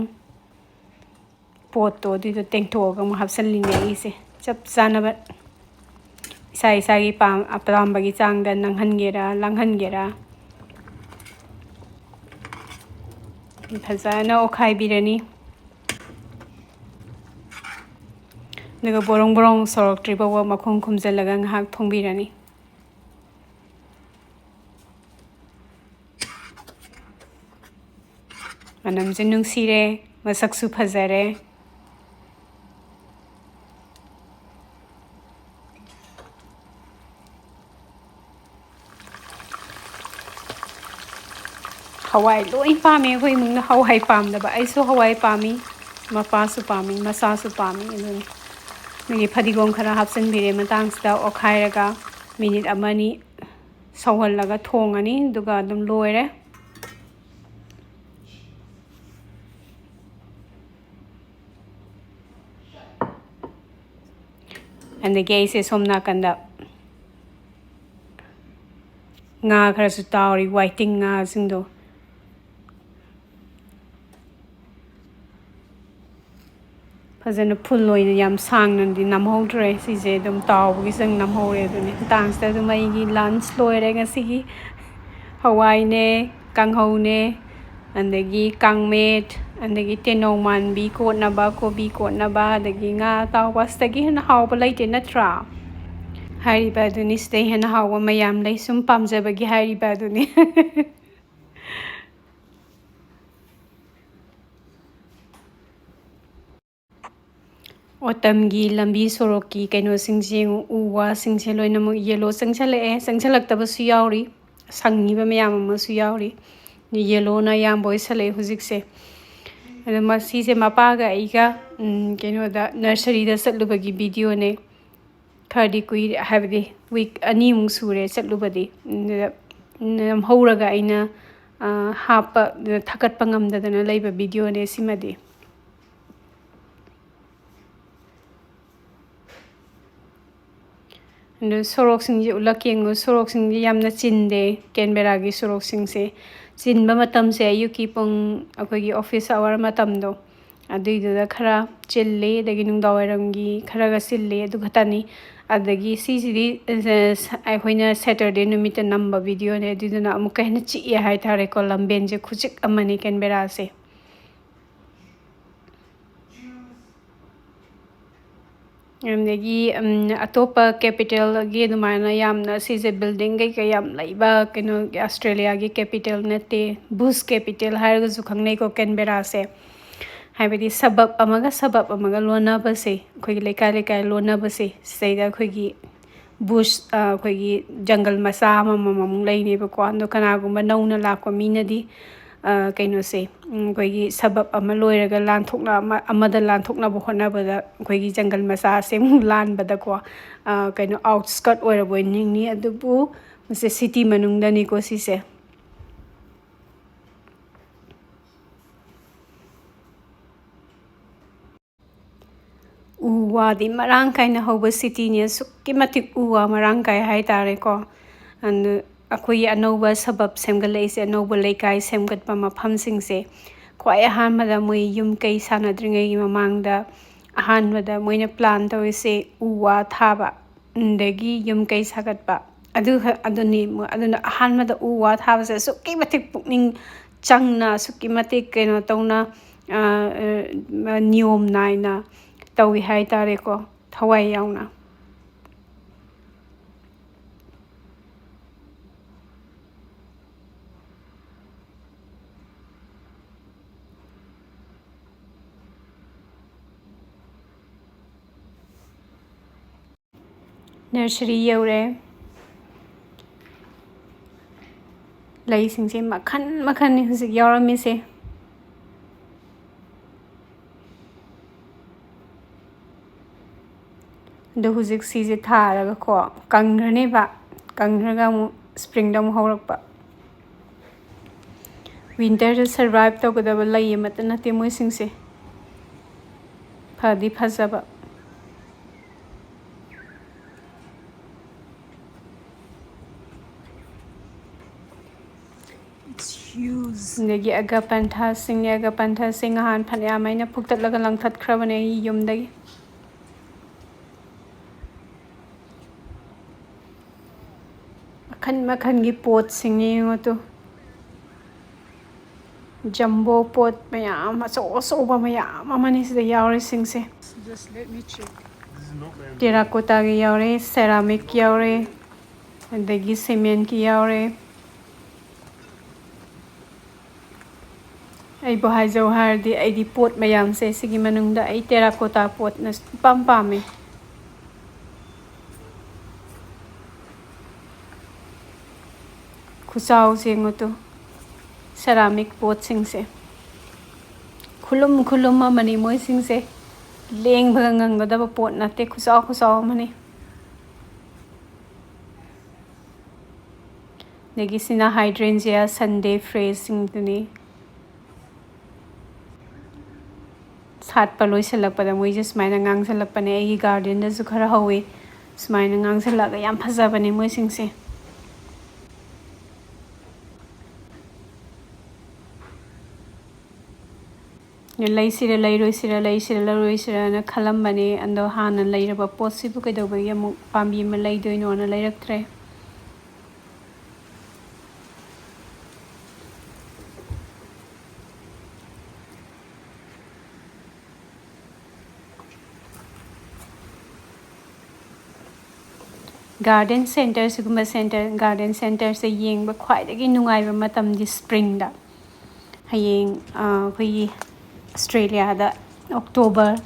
ꯄꯣꯠꯇꯣ ꯑꯗꯨꯏꯗꯣ ꯇꯦꯡꯊꯣꯛꯑꯒ ꯑꯃꯨꯛ ꯍꯥꯞꯆꯜꯂꯤꯅꯦ ꯑꯩꯁꯦ꯫ ꯆꯞ ꯆꯥꯅꯕ ꯏꯁꯥ ꯏꯁꯥꯒꯤ ꯄꯥꯝ-, ꯑꯄꯥꯝꯕꯒꯤ ꯆꯥꯡꯗ ꯅꯪꯍꯟꯒꯦꯔꯥ, ꯂꯥꯡꯍꯟꯒꯦꯔꯥ, ꯐꯖꯅ ꯑꯣꯠꯈꯥꯏꯕꯤꯔꯅꯤ꯫ ꯑꯗꯨꯒ ꯕꯣꯔꯣꯡ ꯕꯣꯔꯣꯡ ꯁꯧꯔꯛꯇ꯭ꯔꯤ ꯐꯥꯎꯕ ꯃꯈꯨꯝ ꯈꯨꯝꯖꯤꯜꯂꯒ ꯉꯥꯏꯍꯥꯛ ꯊꯣꯡꯕꯤꯔꯅꯤ꯫ ꯃꯅꯝꯁꯨ ꯅꯨꯡꯁꯤꯔꯦ, ꯃꯁꯛꯁꯨ ꯐꯖꯔꯦ꯫ ꯍꯋꯥꯏ ꯂꯣꯏ ꯄꯥꯝꯃꯦ ꯑꯩꯈꯣꯏ ꯏꯃꯨꯡꯗ, ꯍꯋꯥꯏ ꯄꯥꯝꯗꯕ, ꯑꯩꯁꯨ ꯍꯋꯥꯏ ꯄꯥꯝꯃꯤ, ꯃꯄꯥꯁꯨ ꯄꯥꯝꯃꯤ, ꯃꯆꯥꯁꯨ ꯄꯥꯝꯃꯤ꯫ ꯑꯗꯨꯅ ꯑꯗꯒꯤ ꯐꯗꯤꯒꯣꯝ ꯈꯔ ꯍꯥꯞꯆꯤꯟꯕꯤꯔꯦ ꯃꯇꯥꯡꯁꯤꯗ, ꯑꯣꯠꯈꯥꯏꯔꯒ ꯃꯤꯅꯤꯠ ꯑꯃ ꯑꯅꯤ ꯁꯧꯍꯜꯂꯒ ꯊꯣꯡꯉꯅꯤ, ꯑꯗꯨꯒ ꯑꯗꯨꯝ ꯂꯣꯏꯔꯦ꯫ ꯑꯗꯒꯤ ꯑꯩꯁꯦ ꯁꯣꯝ ꯅꯥꯀꯟꯗ ꯉꯥ ꯈꯔꯁꯨ ꯇꯥꯎꯔꯤ, ꯋꯥꯏꯇꯤꯡ ꯉꯥꯁꯤꯡꯗꯣ꯫ ꯐꯖꯅ ꯐꯨꯜ ꯑꯣꯏꯅ ꯌꯥꯝ ꯁꯥꯡꯅꯗꯤ ꯅꯝꯍꯧꯗ꯭ꯔꯦ꯫ ꯁꯤꯁꯦ ꯑꯗꯨꯝ ꯇꯥꯎꯕꯒꯤ ꯆꯪ ꯅꯝꯍꯧꯔꯦ꯫ ꯑꯗꯨꯅꯦ ꯃꯇꯥꯡꯁꯤꯗ ꯑꯗꯨꯝ ꯑꯩꯒꯤ ꯂꯟꯁ ꯂꯣꯏꯔꯦ ꯉꯁꯤꯒꯤ꯫ ꯍꯋꯥꯏꯅꯦ, ꯀꯥꯡꯍꯧꯅꯦ, ꯑꯗꯒꯤ ꯀꯥꯡꯃꯦꯠ, ꯑꯗꯒꯤ ꯇꯦꯅꯧ ꯃꯥꯟꯕꯤ ꯀꯣꯠꯅꯕ, ꯀꯣꯕꯤ ꯀꯣꯠꯅꯕ, ꯑꯗꯒꯤ ꯉꯥ ꯑꯇꯥꯎꯕ꯫ ꯁꯤꯗꯒꯤ ꯍꯦꯟꯅ ꯍꯥꯎꯕ ꯂꯩꯇꯦ ꯅꯠꯇ꯭ꯔꯥ? ꯍꯥꯏꯔꯤꯕ ꯑꯗꯨꯅꯤ, ꯁꯤꯗꯩ ꯍꯦꯟꯅ ꯍꯥꯎꯕ ꯃꯌꯥꯝ ꯂꯩ꯫ ꯁꯨꯝ ꯄꯥꯝꯖꯕꯒꯤ ꯍꯥꯏꯔꯤꯕ ꯑꯗꯨꯅꯤ꯫ ꯑꯣꯇꯝꯒꯤ ꯂꯝꯕꯤ ꯁꯣꯔꯣꯛꯀꯤ ꯀꯩꯅꯣꯁꯤꯡꯁꯦ ꯌꯦꯡꯉꯨ, ꯎ ꯋꯥꯁꯤꯡꯁꯦ ꯂꯣꯏꯅꯃꯛ ꯌꯦꯜꯂꯣ ꯆꯪꯁꯜꯂꯛꯑꯦ, ꯆꯪꯁꯜꯂꯛꯇꯕꯁꯨ ꯌꯥꯎꯔꯤ, ꯁꯪꯉꯤꯕ ꯃꯌꯥꯝ ꯑꯃꯁꯨ ꯌꯥꯎꯔꯤ꯫ ꯌꯦꯜꯂꯣꯅ ꯑꯌꯥꯝꯕ ꯑꯣꯏꯁꯜꯂꯛꯑꯦ ꯍꯧꯖꯤꯛꯁꯦ꯫ ꯑꯗꯣ ꯃꯁꯤꯁꯦ ꯃꯄꯥꯒ ꯑꯩꯒ, ꯎꯝ, ꯀꯩꯅꯣꯗ, ꯅꯔꯁꯔꯤꯗ ꯆꯠꯂꯨꯕꯒꯤ ꯚꯤꯗꯤꯑꯣꯅꯦ꯫ ꯈꯔꯗꯤ ꯀꯨꯏꯔꯦ, ꯍꯥꯏꯕꯗꯤ ꯋꯤꯛ ꯑꯅꯤꯃꯨꯛ ꯁꯨꯔꯦ ꯆꯠꯂꯨꯕꯗꯤ꯫ ꯑꯗꯨꯗ ꯅꯝꯍꯧꯔꯒ ꯑꯩꯅ, ꯑ, ꯍꯥꯞꯄ, ꯊꯥꯒꯠꯄ ꯉꯝꯗꯗꯅ ꯂꯩꯕ ꯚꯤꯗꯤꯑꯣꯅꯦ ꯁꯤꯃꯗꯤ꯫ ꯑꯗꯨ ꯁꯣꯔꯣꯛꯁꯤꯡꯁꯦ ꯎꯠꯂꯛꯀꯦ ꯌꯦꯡꯉꯨ꯫ ꯁꯣꯔꯣꯛꯁꯤꯡꯁꯦ ꯌꯥꯝꯅ ꯆꯤꯟꯗꯦ, ꯀꯦꯟꯕꯦꯔꯥꯒꯤ ꯁꯣꯔꯣꯛꯁꯤꯡꯁꯦ꯫ ꯆꯤꯟꯕ ꯃꯇꯝꯁꯦ ꯑꯌꯨꯛꯀꯤ ꯄꯨꯡ, ꯑꯩꯈꯣꯏꯒꯤ ꯑꯣꯐꯤꯁ ꯑꯋꯥꯔ ꯃꯇꯝꯗꯣ, ꯑꯗꯨꯏꯗꯨꯗ ꯈꯔ ꯆꯤꯜꯂꯤ, ꯑꯗꯒꯤ ꯅꯨꯡꯗꯥꯡꯋꯥꯏꯔꯝꯒꯤ ꯈꯔꯒ ꯆꯤꯜꯂꯤ, ꯑꯗꯨ ꯈꯛꯇꯅꯤ꯫ ꯑꯗꯒꯤ ꯁꯤꯁꯤꯗꯤ, ꯑ, ꯑꯩꯈꯣꯏꯅ ꯁꯦꯇꯔꯗꯦ ꯅꯨꯃꯤꯠꯇ ꯅꯝꯕ ꯚꯤꯗꯤꯑꯣꯅꯦ, ꯑꯗꯨꯗꯨꯅ ꯑꯃꯨꯛꯀ ꯍꯦꯟꯅ ꯆꯤꯛꯑꯦ ꯍꯥꯏꯇꯥꯔꯦꯀꯣ꯫ ꯂꯝꯕꯦꯟꯁꯦ ꯈꯨꯆꯤꯛ ꯑꯃꯅꯤ ꯀꯦꯟꯕꯦꯔꯥꯁꯦ꯫ ꯑꯗꯒꯤ, ꯎꯝ, ꯑꯇꯣꯞꯄ ꯀꯦꯄꯤꯇꯦꯜꯒꯤ ꯑꯗꯨꯃꯥꯏꯅ ꯌꯥꯝꯅ ꯁꯤꯁꯦ ꯕꯤꯜꯗꯤꯡ ꯀꯩꯀꯩ ꯌꯥꯝ ꯂꯩꯕ ꯀꯩꯅꯣ ꯑꯁꯇ꯭ꯔꯦꯂꯤꯌꯥꯒꯤ ꯀꯦꯄꯤꯇꯦꯜ ꯅꯠꯇꯦ, ꯕꯨꯁ ꯀꯦꯄꯤꯇꯦꯜ ꯍꯥꯏꯔꯒꯁꯨ ꯈꯪꯅꯩꯀꯣ ꯀꯦꯟꯕꯦꯔꯥꯁꯦ꯫ ꯍꯥꯏꯕꯗꯤ ꯁꯕꯕ ꯑꯃꯒ ꯁꯕꯕ ꯑꯃꯒ ꯂꯣꯟꯅꯕꯁꯦ, ꯑꯩꯈꯣꯏꯒꯤ ꯂꯩꯀꯥꯏ ꯂꯩꯀꯥꯏ ꯂꯣꯟꯅꯕꯁꯦ, ꯁꯤꯗꯩꯗ ꯑꯩꯈꯣꯏꯒꯤ ꯕꯨꯁ, ꯑ, ꯑꯩꯈꯣꯏꯒꯤ ꯖꯪꯒꯜ ꯃꯆꯥ ꯑꯃꯃꯝ ꯑꯃꯨꯛ ꯂꯩꯅꯦꯕꯀꯣ꯫ ꯑꯗꯣ ꯀꯅꯥꯒꯨꯝꯕ ꯅꯧꯅ ꯂꯥꯛꯄ ꯃꯤꯅꯗꯤ, ꯑ, ꯀꯩꯅꯣꯁꯦ, ꯎꯝ, ꯑꯩꯈꯣꯏꯒꯤ ꯁꯕꯕ ꯑꯃ ꯂꯣꯏꯔꯒ ꯂꯥꯟꯊꯣꯛꯅ-, ꯑꯃ-, ꯑꯃꯗ ꯂꯥꯟꯊꯣꯛꯅꯕ ꯍꯣꯠꯅꯕꯗ ꯑꯩꯈꯣꯏꯒꯤ ꯖꯪꯒꯜ ꯃꯆꯥꯁꯦ ꯑꯃꯨꯛ ꯂꯥꯟꯕꯗꯀꯣ, ꯑ, ꯀꯩꯅꯣ, ꯑꯥꯎꯠꯁ꯭ꯀꯔꯠ ꯑꯣꯏꯔꯕꯣꯏ ꯅꯤꯡꯅꯤ꯫ ꯑꯗꯨꯕꯨ ꯃꯁꯤ ꯁꯤꯇꯤ ꯃꯅꯨꯡꯗꯅꯤꯀꯣ ꯁꯤꯁꯦ꯫ ꯎ ꯋꯥꯗꯤ ꯃꯔꯥꯡ ꯀꯥꯏꯅ ꯍꯧꯕ ꯁꯤꯇꯤꯅꯤ꯫ ꯑꯁꯨꯛꯀꯤ ꯃꯇꯤꯛ ꯎ ꯋꯥ ꯃꯔꯥꯡ ꯀꯥꯏ ꯍꯥꯏꯇꯥꯔꯦꯀꯣ꯫ ꯑꯗꯨ ꯑꯩꯈꯣꯏꯒꯤ ꯑꯅꯧꯕ ꯁꯕꯕ ꯁꯦꯝꯒꯠꯂꯛꯏꯁꯦ, ꯑꯅꯧꯕ ꯂꯩꯀꯥꯏ ꯁꯦꯝꯒꯠꯄ ꯃꯐꯝꯁꯤꯡꯁꯦ, ꯈ꯭ꯋꯥꯏ ꯑꯍꯥꯟꯕꯗ ꯃꯣꯏ ꯌꯨꯝ ꯀꯩ ꯁꯥꯟꯅꯗ꯭ꯔꯤꯉꯩꯒꯤ ꯃꯃꯥꯡꯗ ꯑꯍꯥꯟꯕꯗ ꯃꯣꯏꯅ ꯄ꯭ꯂꯥꯟ ꯇꯧꯔꯤꯁꯦ ꯎ ꯋꯥ ꯊꯥꯕ꯫ ꯑꯗꯒꯤ ꯌꯨꯝ ꯀꯩ ꯁꯥꯒꯠꯄ꯫ ꯑꯗꯨ ꯈ-, ꯑꯗꯨꯅꯤ ꯃꯣ-, ꯑꯗꯨꯅ ꯑꯍꯥꯟꯕꯗ ꯎ ꯋꯥ ꯊꯥꯕꯁꯦ ꯑꯁꯨꯛꯀꯤ ꯃꯇꯤꯛ ꯄꯨꯛꯅꯤꯡ ꯆꯪꯅ, ꯑꯁꯨꯛꯀꯤ ꯃꯇꯤꯛ ꯀꯩꯅꯣ ꯇꯧꯅ, ꯑ, ꯑ, ꯅꯤꯌꯣꯝ ꯅꯥꯏꯅ ꯇꯧꯏ ꯍꯥꯏ ꯇꯥꯔꯦꯀꯣ, ꯊꯋꯥꯏ ꯌꯥꯎꯅ꯫ Nursery ꯌꯧꯔꯦ꯫ ꯂꯩꯁꯤꯡꯁꯦ ꯃꯈꯜ ꯃꯈꯜꯅꯤ ꯍꯧꯖꯤꯛ ꯌꯥꯎꯔꯝꯃꯤꯁꯦ꯫ ꯑꯗꯣ ꯍꯧꯖꯤꯛ ꯁꯤꯁꯦ ꯊꯥꯔꯒꯀꯣ ꯀꯪꯈ꯭ꯔꯅꯦꯕ, ꯀꯪꯈ꯭ꯔꯒ ꯑꯃꯨꯛ springꯗ ꯑꯃꯨꯛ ꯍꯧꯔꯛꯄ꯫ Winterꯗ survive ꯇꯧꯒꯗꯕ ꯂꯩ ꯑꯃꯠꯇ ꯅꯠꯇꯦ ꯃꯣꯏꯁꯤꯡꯁꯦ꯫ ꯐꯗꯤ ꯐꯖꯕ꯫ It's huge. ꯑꯗꯒꯤ agapanthusꯁꯤꯡꯅꯦ꯫ Agapanthusꯁꯦ ꯅꯍꯥꯟ ꯐꯅꯌꯥꯝ ꯑꯩꯅ ꯐꯨꯛꯇꯠꯂꯒ ꯂꯪꯊꯠꯈ꯭ꯔꯕꯅꯦ ꯑꯩ ꯌꯨꯝꯗꯒꯤ꯫ ꯃꯈꯜ ꯃꯈꯜꯒꯤ potꯁꯤꯡꯅꯦ ꯌꯦꯡꯉꯣ ꯇꯨ꯫ Jumbo pot ꯃꯌꯥꯝ, ꯑꯆꯧ ꯑꯆꯧꯕ ꯃꯌꯥꯝ ꯑꯃꯅꯤ ꯁꯤꯗ ꯌꯥꯎꯔꯤꯁꯤꯡꯁꯦ꯫ Just let me check. Terracottaꯒꯤ ꯌꯥꯎꯔꯦ, ceramicꯀꯤ ꯌꯥꯎꯔꯦ, ꯑꯗꯒꯤ cementꯀꯤ ꯌꯥꯎꯔꯦ꯫ ꯑꯩꯕꯨ ꯍꯥꯏꯖꯧ ꯍꯥꯏꯔꯗꯤ, ꯑꯩꯗꯤ pot ꯃꯌꯥꯝꯁꯦ ꯁꯤꯒꯤ ꯃꯅꯨꯡꯗ ꯑꯩ terracotta potꯅ ꯏꯄꯥꯝ ꯄꯥꯝꯃꯦ꯫ ꯈꯨꯆꯥꯎꯁꯦ ꯌꯦꯡꯉꯨ ꯇꯨ, ceramic potꯁꯤꯡꯁꯦ꯫ ꯈꯨꯂꯨꯝ ꯈꯨꯂꯨꯝ ꯑꯃꯅꯤ ꯃꯣꯏꯁꯤꯡꯁꯦ꯫ ꯂꯦꯡꯕꯒ ꯉꯝꯒꯗꯕ pot ꯅꯠꯇꯦ, ꯈꯨꯆꯥꯎ ꯈꯨꯆꯥꯎ ꯑꯃꯅꯤ꯫ ꯑꯗꯒꯤ ꯁꯤꯅ hydrangea, Sunday fraseꯁꯤꯡꯗꯨꯅꯤ꯫ ꯁꯥꯠꯄ ꯂꯣꯏꯁꯤꯜꯂꯛꯄꯗ ꯃꯣꯏꯁꯦ ꯁꯨꯃꯥꯏꯅ ꯉꯥꯡꯁꯤꯜꯂꯛꯄꯅꯦ꯫ ꯑꯩꯒꯤ gardenꯗꯁꯨ ꯈꯔ ꯍꯧꯋꯤ꯫ ꯁꯨꯃꯥꯏꯅ ꯉꯥꯡꯁꯤꯜꯂꯛꯑꯒ ꯌꯥꯝ ꯐꯖꯕꯅꯦ ꯃꯣꯏꯁꯤꯡꯁꯦ꯫ ꯂꯩꯁꯤꯔ ꯂꯩꯔꯣꯏꯁꯤꯔ, ꯂꯩꯁꯤꯔ ꯂꯧꯔꯣꯏꯁꯤꯔꯅ ꯈꯜꯂꯝꯕꯅꯦ꯫ ꯑꯗꯣ ꯍꯥꯟꯅ ꯂꯩꯔꯕ potꯁꯤꯕꯨ ꯀꯩꯗꯧꯕꯒꯤ ꯑꯃꯨꯛ ꯄꯥꯝꯕꯤ ꯑꯃ ꯂꯩꯗꯣꯏꯅꯣꯅ ꯂꯩꯔꯛꯇ꯭ꯔꯦ꯫ ꯒꯥꯔꯗꯦꯟ ꯁꯦꯟꯇꯔ, ꯁꯤꯒꯨꯝꯕ ꯁꯦꯟꯇꯔ, ꯒꯥꯔꯗꯦꯟ ꯁꯦꯟꯇꯔꯁꯦ ꯌꯦꯡꯕ ꯈ꯭ꯋꯥꯏꯗꯒꯤ ꯅꯨꯡꯉꯥꯏꯕ ꯃꯇꯝꯗꯤ ꯁ꯭ꯄ꯭ꯔꯤꯡꯗ꯫ ꯍꯌꯦꯡ ꯑꯩꯈꯣꯏꯒꯤ ꯑꯁꯇ꯭ꯔꯦꯂꯤꯌꯥꯗ ꯑꯣꯛꯇꯣꯕꯔ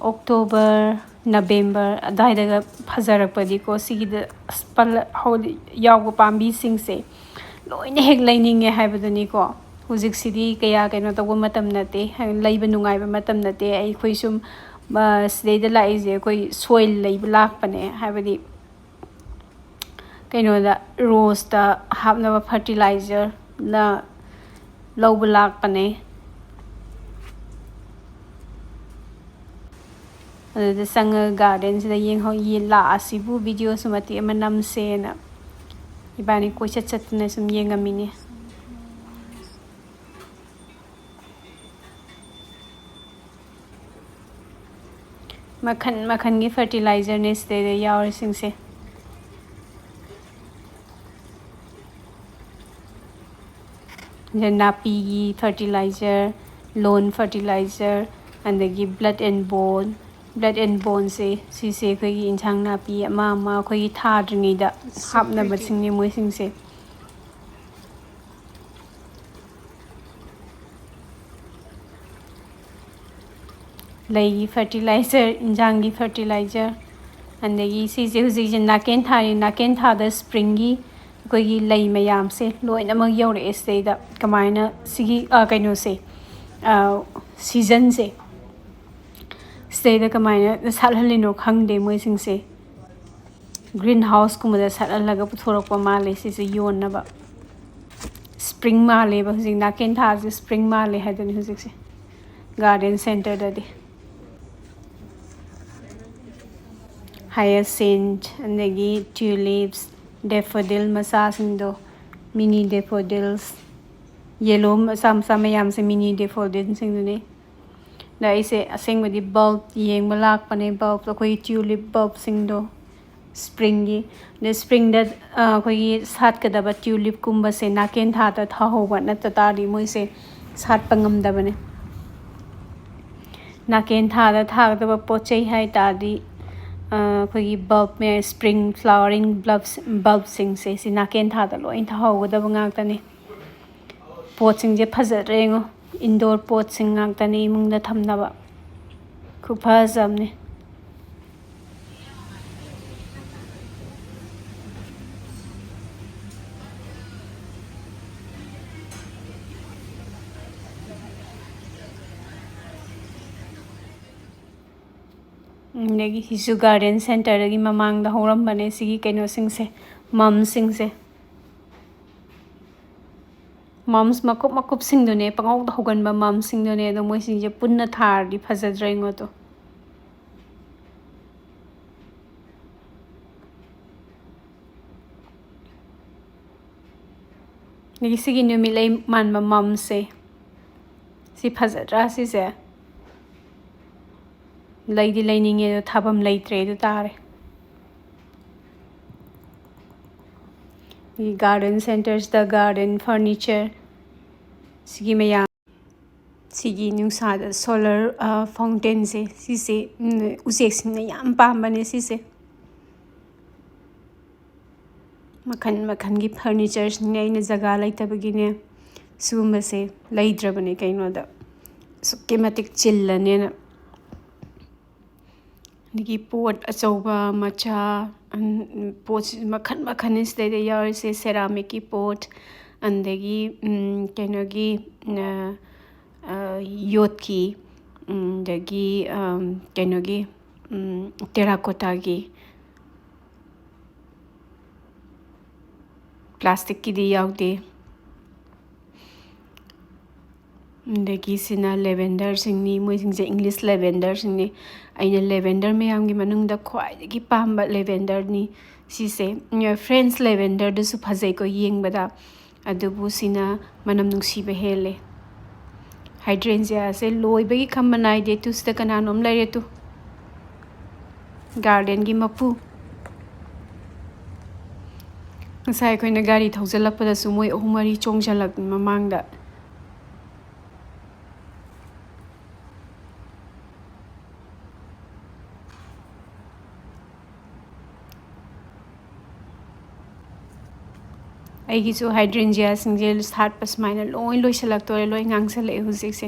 ꯑꯣꯛꯇꯣꯕꯔ, ꯅꯕꯦꯝꯕꯔ ꯑꯗꯨꯋꯥꯏꯗꯒ ꯐꯖꯔꯛꯄꯗꯤꯀꯣ, ꯁꯤꯒꯤꯗ ꯑꯁ ꯄꯜꯂ ꯍꯧꯗꯤ ꯌꯥꯎꯕ ꯄꯥꯝꯕꯤꯁꯤꯡꯁꯦ ꯂꯣꯏꯅ ꯍꯦꯛ ꯂꯩꯅꯤꯡꯉꯦ ꯍꯥꯏꯕꯗꯨꯅꯤꯀꯣ꯫ ꯍꯧꯖꯤꯛꯁꯤꯗꯤ ꯀꯌꯥ ꯀꯩꯅꯣ ꯇꯧꯕ ꯃꯇꯝ ꯅꯠꯇꯦ, ꯂꯩꯕ ꯅꯨꯡꯉꯥꯏꯕ ꯃꯇꯝ ꯅꯠꯇꯦ꯫ ꯑꯩꯈꯣꯏ ꯁꯨꯝ ꯁꯤꯗꯩꯗ ꯂꯥꯛꯏꯁꯦ ꯑꯩꯈꯣꯏ ꯁꯣꯏꯜ ꯂꯩꯕ ꯂꯥꯛꯄꯅꯦ, ꯍꯥꯏꯕꯗꯤ ꯀꯩꯅꯣꯗ, ꯔꯣꯁꯇ ꯍꯥꯞꯅꯕ ꯐꯔꯇꯤꯂꯥꯏꯖꯔꯅ ꯂꯧꯕ ꯂꯥꯛꯄꯅꯦ꯫ ꯑꯗꯨꯗ ꯆꯪꯉꯒ ꯒꯥꯔꯗꯦꯟꯁꯤꯗ ꯌꯦꯡꯍꯧ ꯂꯥꯛꯑꯁꯤꯕꯨ ꯚꯤꯗꯤꯑꯣꯁꯨ ꯃꯇꯦꯛ ꯑꯃ ꯅꯝꯁꯦꯅ ꯏꯕꯥꯅꯤ ꯀꯣꯏꯆꯠ ꯆꯠꯇꯅ ꯁꯨꯝ ꯌꯦꯡꯉꯝꯃꯤꯅꯦ꯫ ꯃꯈꯟ ꯃꯈꯟꯒꯤ ꯐꯔꯇꯤꯂꯥꯏꯖꯔꯅꯦ ꯁꯤꯗꯩꯗ ꯌꯥꯎꯔꯤꯁꯤꯡꯁꯦ꯫ ꯅꯥꯄꯤꯒꯤ ꯐꯔꯇꯤꯂꯥꯏꯖꯔ, ꯂꯣꯟ ꯐꯔꯇꯤꯂꯥꯏꯖꯔ, ꯑꯗꯒꯤ blood and bone. Blood and ꯕꯣꯟꯁꯦ, ꯁꯤꯁꯦ ꯑꯩꯈꯣꯏꯒꯤ ꯏꯟꯁꯥꯡ ꯅꯥꯄꯤ ꯑꯃ ꯑꯃ ꯑꯩꯈꯣꯏꯒꯤ ꯊꯥꯗ꯭ꯔꯤꯉꯩꯗ ꯍꯥꯞꯅꯕꯁꯤꯡꯅꯦ ꯃꯣꯏꯁꯤꯡꯁꯦ꯫ ꯂꯩꯒꯤ ꯐꯔꯇꯤꯂꯥꯏꯖꯔ, ꯏꯟꯖꯥꯡꯒꯤ ꯐꯔꯇꯤꯂꯥꯏꯖꯔ, ꯑꯗꯒꯤ ꯁꯤꯁꯦ ꯍꯧꯖꯤꯛꯁꯦ ꯅꯥꯀꯦꯟ ꯊꯥꯔꯤ꯫ ꯅꯥꯀꯦꯟ ꯊꯥꯗ ꯁ꯭ꯄ꯭ꯔꯤꯡꯒꯤ ꯑꯩꯈꯣꯏꯒꯤ ꯂꯩ ꯃꯌꯥꯝꯁꯦ ꯂꯣꯏꯅꯃꯛ ꯌꯧꯔꯛꯑꯦ ꯁꯤꯗꯩꯗ꯫ ꯀꯃꯥꯏꯅ ꯁꯤꯒꯤ ꯀꯩꯅꯣꯁꯦ, ꯁꯤꯖꯟꯁꯦ ꯁꯤꯗꯩꯗ ꯀꯃꯥꯏꯅ ꯁꯥꯠꯍꯜꯂꯤꯅꯣ ꯈꯪꯗꯦ ꯃꯣꯏꯁꯤꯡꯁꯦ꯫ ꯒ꯭ꯔꯤꯟ ꯍꯥꯎꯁꯀꯨꯝꯕꯗ ꯁꯥꯠꯍꯜꯂꯒ ꯄꯨꯊꯣꯔꯛꯄ ꯃꯥꯜꯂꯦ ꯁꯤꯁꯦ ꯌꯣꯟꯅꯕ꯫ ꯁ꯭ꯄ꯭ꯔꯤꯡ ꯃꯥꯜꯂꯦꯕ ꯍꯧꯖꯤꯛ ꯅꯥꯀꯦꯟ ꯊꯥꯁꯦ, ꯁ꯭ꯄ꯭ꯔꯤꯡ ꯃꯥꯜꯂꯦ ꯍꯥꯏꯗꯨꯅꯤ ꯍꯧꯖꯤꯛꯁꯦ ꯒꯥꯔꯗꯦꯟ ꯁꯦꯟꯇꯔꯗꯗꯤ꯫ ꯍꯥꯏꯌꯥꯁꯤꯟꯠ, ꯑꯗꯒꯤ ꯇ꯭ꯌꯨꯂꯤꯞꯁ, ꯗꯦꯐꯣꯗꯤꯜ ꯃꯆꯥꯁꯤꯡꯗꯣ, ꯃꯤꯅꯤ ꯗꯦꯐꯣꯗꯤꯜꯁ, ꯌꯦꯂꯣ ꯃꯆꯥ ꯃꯆꯥ ꯃꯌꯥꯝꯁꯦ ꯃꯤꯅꯤ ꯗꯦꯐꯣꯗꯤꯜꯁꯤꯡꯗꯨꯅꯤ꯫ ꯑꯗ ꯑꯩꯁꯦ ꯑꯁꯦꯡꯕꯗꯤ ꯕꯜꯕ ꯌꯦꯡꯕ ꯂꯥꯛꯄꯅꯦ, ꯕꯜꯕ, ꯑꯩꯈꯣꯏꯒꯤ ꯇ꯭ꯌꯨꯂꯤꯞ ꯕꯜꯕꯁꯤꯡꯗꯣ ꯁ꯭ꯄ꯭ꯔꯤꯡꯒꯤ꯫ ꯑꯗ ꯁ꯭ꯄ꯭ꯔꯤꯡꯗ ꯑꯩꯈꯣꯏꯒꯤ ꯁꯥꯠꯀꯗꯕ ꯇ꯭ꯌꯨꯂꯤꯞꯀꯨꯝꯕꯁꯦ ꯅꯥꯀꯦꯟ ꯊꯥꯗ ꯊꯥꯍꯧꯕ ꯅꯠꯇ ꯇꯥꯔꯗꯤ ꯃꯣꯏꯁꯦ ꯁꯥꯠꯄ ꯉꯝꯗꯕꯅꯦ꯫ ꯅꯥꯀꯦꯟ ꯊꯥꯗ ꯊꯥꯒꯗꯕ ꯄꯣꯠ ꯆꯩ ꯍꯥꯏ ꯇꯥꯔꯗꯤ ꯑꯩꯈꯣꯏꯒꯤ ꯕꯜꯕ ꯃꯌꯥꯝ, ꯁ꯭ꯄ꯭ꯔꯤꯡ ꯐ꯭ꯂꯥꯋꯔꯤꯡ ꯕꯜꯕꯁ, ꯕꯜꯕꯁꯤꯡꯁꯦ ꯁꯤ ꯅꯥꯀꯦꯟ ꯊꯥꯗ ꯂꯣꯏ ꯊꯥꯍꯧꯒꯗꯕ ꯉꯥꯛꯇꯅꯤ꯫ ꯄꯣꯠꯁꯤꯡꯁꯦ ꯐꯖꯗ꯭ꯔꯥ ꯌꯦꯡꯉꯣ, ꯏꯟꯗꯣꯔ ꯄꯣꯠꯁꯤꯡ ꯉꯥꯛꯇꯅꯤ ꯏꯃꯨꯡꯗ ꯊꯝꯅꯕ꯫ ꯈꯨꯐꯖ ꯑꯃꯅꯤ꯫ ꯑꯗꯒꯤ ꯁꯤꯁꯨ ꯒꯥꯔꯗꯦꯟ ꯁꯦꯟꯇꯔꯗꯒꯤ ꯃꯃꯥꯡꯗ ꯍꯧꯔꯝꯕꯅꯦ ꯁꯤꯒꯤ ꯀꯩꯅꯣꯁꯤꯡꯁꯦ, ꯃꯝꯁꯤꯡꯁꯦ꯫ ꯃꯝꯁ ꯃꯀꯨꯞ ꯃꯀꯨꯞꯁꯤꯡꯗꯨꯅꯦ, ꯄꯪꯍꯧꯗ ꯍꯧꯒꯟꯕ ꯃꯝꯁꯤꯡꯗꯨꯅꯦ꯫ ꯑꯗꯣ ꯃꯣꯏꯁꯤꯡꯁꯦ ꯄꯨꯟꯅ ꯊꯥꯔꯗꯤ ꯐꯖꯗ꯭ꯔꯥ ꯌꯦꯡꯉꯣ ꯑꯗꯣ꯫ ꯑꯗꯒꯤ ꯁꯤꯒꯤ ꯅꯨꯃꯤꯠꯂꯩ ꯃꯥꯟꯕ ꯃꯝꯁꯦ꯫ ꯁꯤ ꯐꯖꯗ꯭ꯔꯥ ꯁꯤꯁꯦ? ꯂꯩꯗꯤ ꯂꯩꯅꯤꯡꯉꯦ ꯑꯗꯣ ꯊꯥꯐꯝ ꯂꯩꯇ꯭ꯔꯦ ꯑꯗꯨ ꯇꯥꯔꯦ꯫ ꯑꯗꯒꯤ ꯒꯥꯔꯗꯦꯟ ꯁꯦꯟꯇꯔꯁꯤꯗ ꯒꯥꯔꯗꯦꯟ ꯐꯔꯅꯤꯆꯔ ꯁꯤꯒꯤ ꯃꯌꯥꯝ, ꯁꯤꯒꯤ ꯅꯨꯡꯁꯥꯗ ꯁꯣꯂꯔ, ꯑ, ꯐꯥꯎꯟꯇꯦꯟꯁꯦ, ꯁꯤꯁꯦ, ꯎꯝ, ꯎꯆꯦꯛꯁꯤꯡꯅ ꯌꯥꯝ ꯄꯥꯝꯕꯅꯦ ꯁꯤꯁꯦ꯫ ꯃꯈꯜ ꯃꯈꯜꯒꯤ ꯐꯔꯅꯤꯆꯔꯁꯤꯡꯅꯦ, ꯑꯩꯅ ꯖꯒꯥ ꯂꯩꯇꯕꯒꯤꯅꯦ ꯁꯤꯒꯨꯝꯕꯁꯦ ꯂꯩꯗ꯭ꯔꯕꯅꯦ ꯀꯩꯅꯣꯗ꯫ ꯑꯁꯨꯛꯀꯤ ꯃꯇꯤꯛ ꯆꯤꯜꯂꯅꯦꯅ꯫ ꯑꯗꯒꯤ ꯄꯣꯠ ꯑꯆꯧꯕ, ꯃꯆꯥ, ꯎꯝ, ꯄꯣꯠꯁꯤ ꯃꯈꯜ ꯃꯈꯜꯅꯤ ꯁꯤꯗꯩꯗ ꯌꯥꯎꯔꯤꯁꯦ꯫ ꯁꯦꯔꯥꯃꯤꯛꯀꯤ ꯄꯣꯠ, ꯑꯗꯒꯤ, ꯎꯝ, ꯀꯩꯅꯣꯒꯤ, ꯑ, ꯑ, ꯌꯣꯠꯀꯤ, ꯎꯝ, ꯑꯗꯒꯤ, ꯑꯝ, ꯀꯩꯅꯣꯒꯤ, ꯎꯝ, ꯇꯦꯔꯥꯀꯣꯇꯥꯒꯤ, ꯄ꯭ꯂꯥꯁꯇꯤꯛꯀꯤꯗꯤ ꯌꯥꯎꯗꯦ꯫ ꯑꯗꯒꯤ ꯁꯤꯅ ꯂꯦꯚꯦꯟꯗꯔꯁꯤꯡꯅꯤ, ꯃꯣꯏꯁꯤꯡꯁꯦ ꯏꯪꯂꯤꯁ ꯂꯦꯚꯦꯟꯗꯔꯁꯤꯡꯅꯤ꯫ ꯑꯩꯅ ꯂꯦꯚꯦꯟꯗꯔ ꯃꯌꯥꯝꯒꯤ ꯃꯅꯨꯡꯗ ꯈ꯭ꯋꯥꯏꯗꯒꯤ ꯄꯥꯝꯕ ꯂꯦꯚꯦꯟꯗꯔꯅꯤ ꯁꯤꯁꯦ꯫ ꯐ꯭ꯔꯦꯟꯁ ꯂꯦꯚꯦꯟꯗꯔꯗꯨꯁꯨ ꯐꯖꯩꯀꯣ ꯌꯦꯡꯕꯗ, ꯑꯗꯨꯕꯨ ꯁꯤꯅ ꯃꯅꯝ ꯅꯨꯡꯁꯤꯕ ꯍꯦꯜꯂꯦ꯫ ꯍꯥꯏꯗ꯭ꯔꯦꯟꯖꯤꯌꯥꯁꯦ ꯂꯣꯏꯕꯒꯤ ꯈꯝꯕ ꯅꯥꯏꯗꯦ꯫ ꯇꯨ, ꯁꯤꯗ ꯀꯅꯥꯅꯣꯝ ꯂꯩꯔꯦ ꯇꯨ, ꯒꯥꯔꯗꯦꯟꯒꯤ ꯃꯄꯨ꯫ ꯉꯁꯥꯏ ꯑꯩꯈꯣꯏꯅ ꯒꯥꯔꯤ ꯊꯧꯖꯤꯜꯂꯛꯄꯗꯁꯨ ꯃꯣꯏ ꯑꯍꯨꯝ ꯃꯔꯤ ꯆꯣꯡꯁꯤꯜꯂꯛ ꯃꯃꯥꯡꯗ꯫ ꯑꯩꯒꯤꯁꯨ ꯍꯥꯏꯗ꯭ꯔꯦꯟꯖꯤꯌꯥꯁꯤꯡꯁꯦ ꯁꯥꯠꯄ ꯁꯨꯃꯥꯏꯅ ꯂꯣꯏ ꯂꯣꯏꯁꯤꯜꯂꯛꯇꯣꯔꯦ, ꯂꯣꯏ ꯉꯥꯡꯁꯜꯂꯛꯑꯦ ꯍꯧꯖꯤꯛꯁꯦ꯫